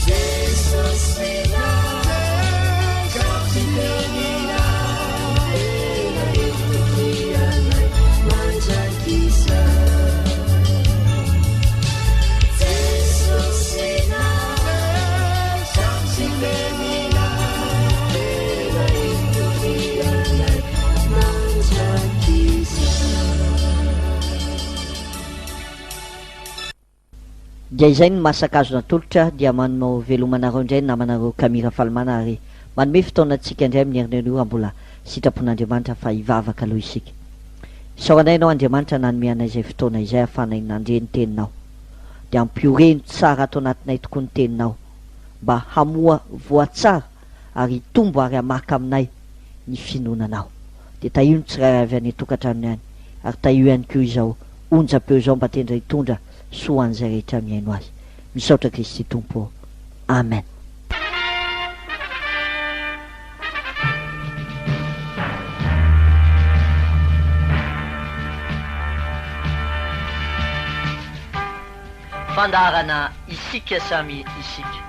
Jesosy ilay kapiteninay, tena itokianay mandrakizay. Jesosy ilay kapiteninay, tena itokianay mandrakizay. Dia izay ny masaka azo natolotra, dia manao veloma anareo indray ny namanareo Camille Rafalimanana, ary manome fotoana antsika indray amin'ny herinandro io raha mbola sitrapon'Andriamanitra fa hivavaka aloha isika. Isaoranay Ianao Andriamanitra nanome anay izay fotoana izay ahafahanay nandre ny Teninao. Dia ampioreno tsara ato anatinay tokoa ny Teninao mba hamoa voa tsara ary hitombo ary hamaka aminay ny finoana Anao. Dia tahio ny tsirairay avy any an-tokantranony any, ary tahio ihany koa izao onjam-peo izao mba tendra hitondra soa ho an'izay rehetra mihaino azy. Misaotra Kristy Tompo ô. Amen. Fandaharana Isika Samy Isika.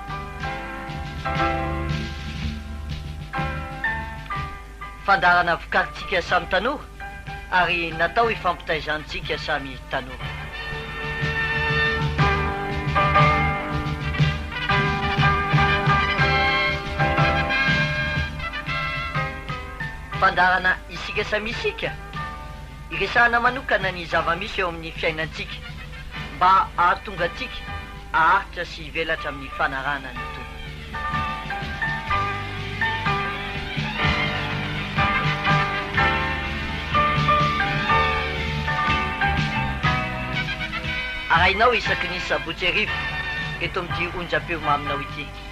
Fandaharana vokarintsika samy tanora ary natao hifampitaizantsika samy tanora. Fandaharana Isika Samy Isika, iresahana manokana ny zava-misy eo amin'ny fiainantsika mba hahatonga antsika haharitra sy hivelatra amin'ny fanarahana ny Tompo. Arahinao isaky ny sabotsy hariva eto amin'ity onjam-peo maminao ity.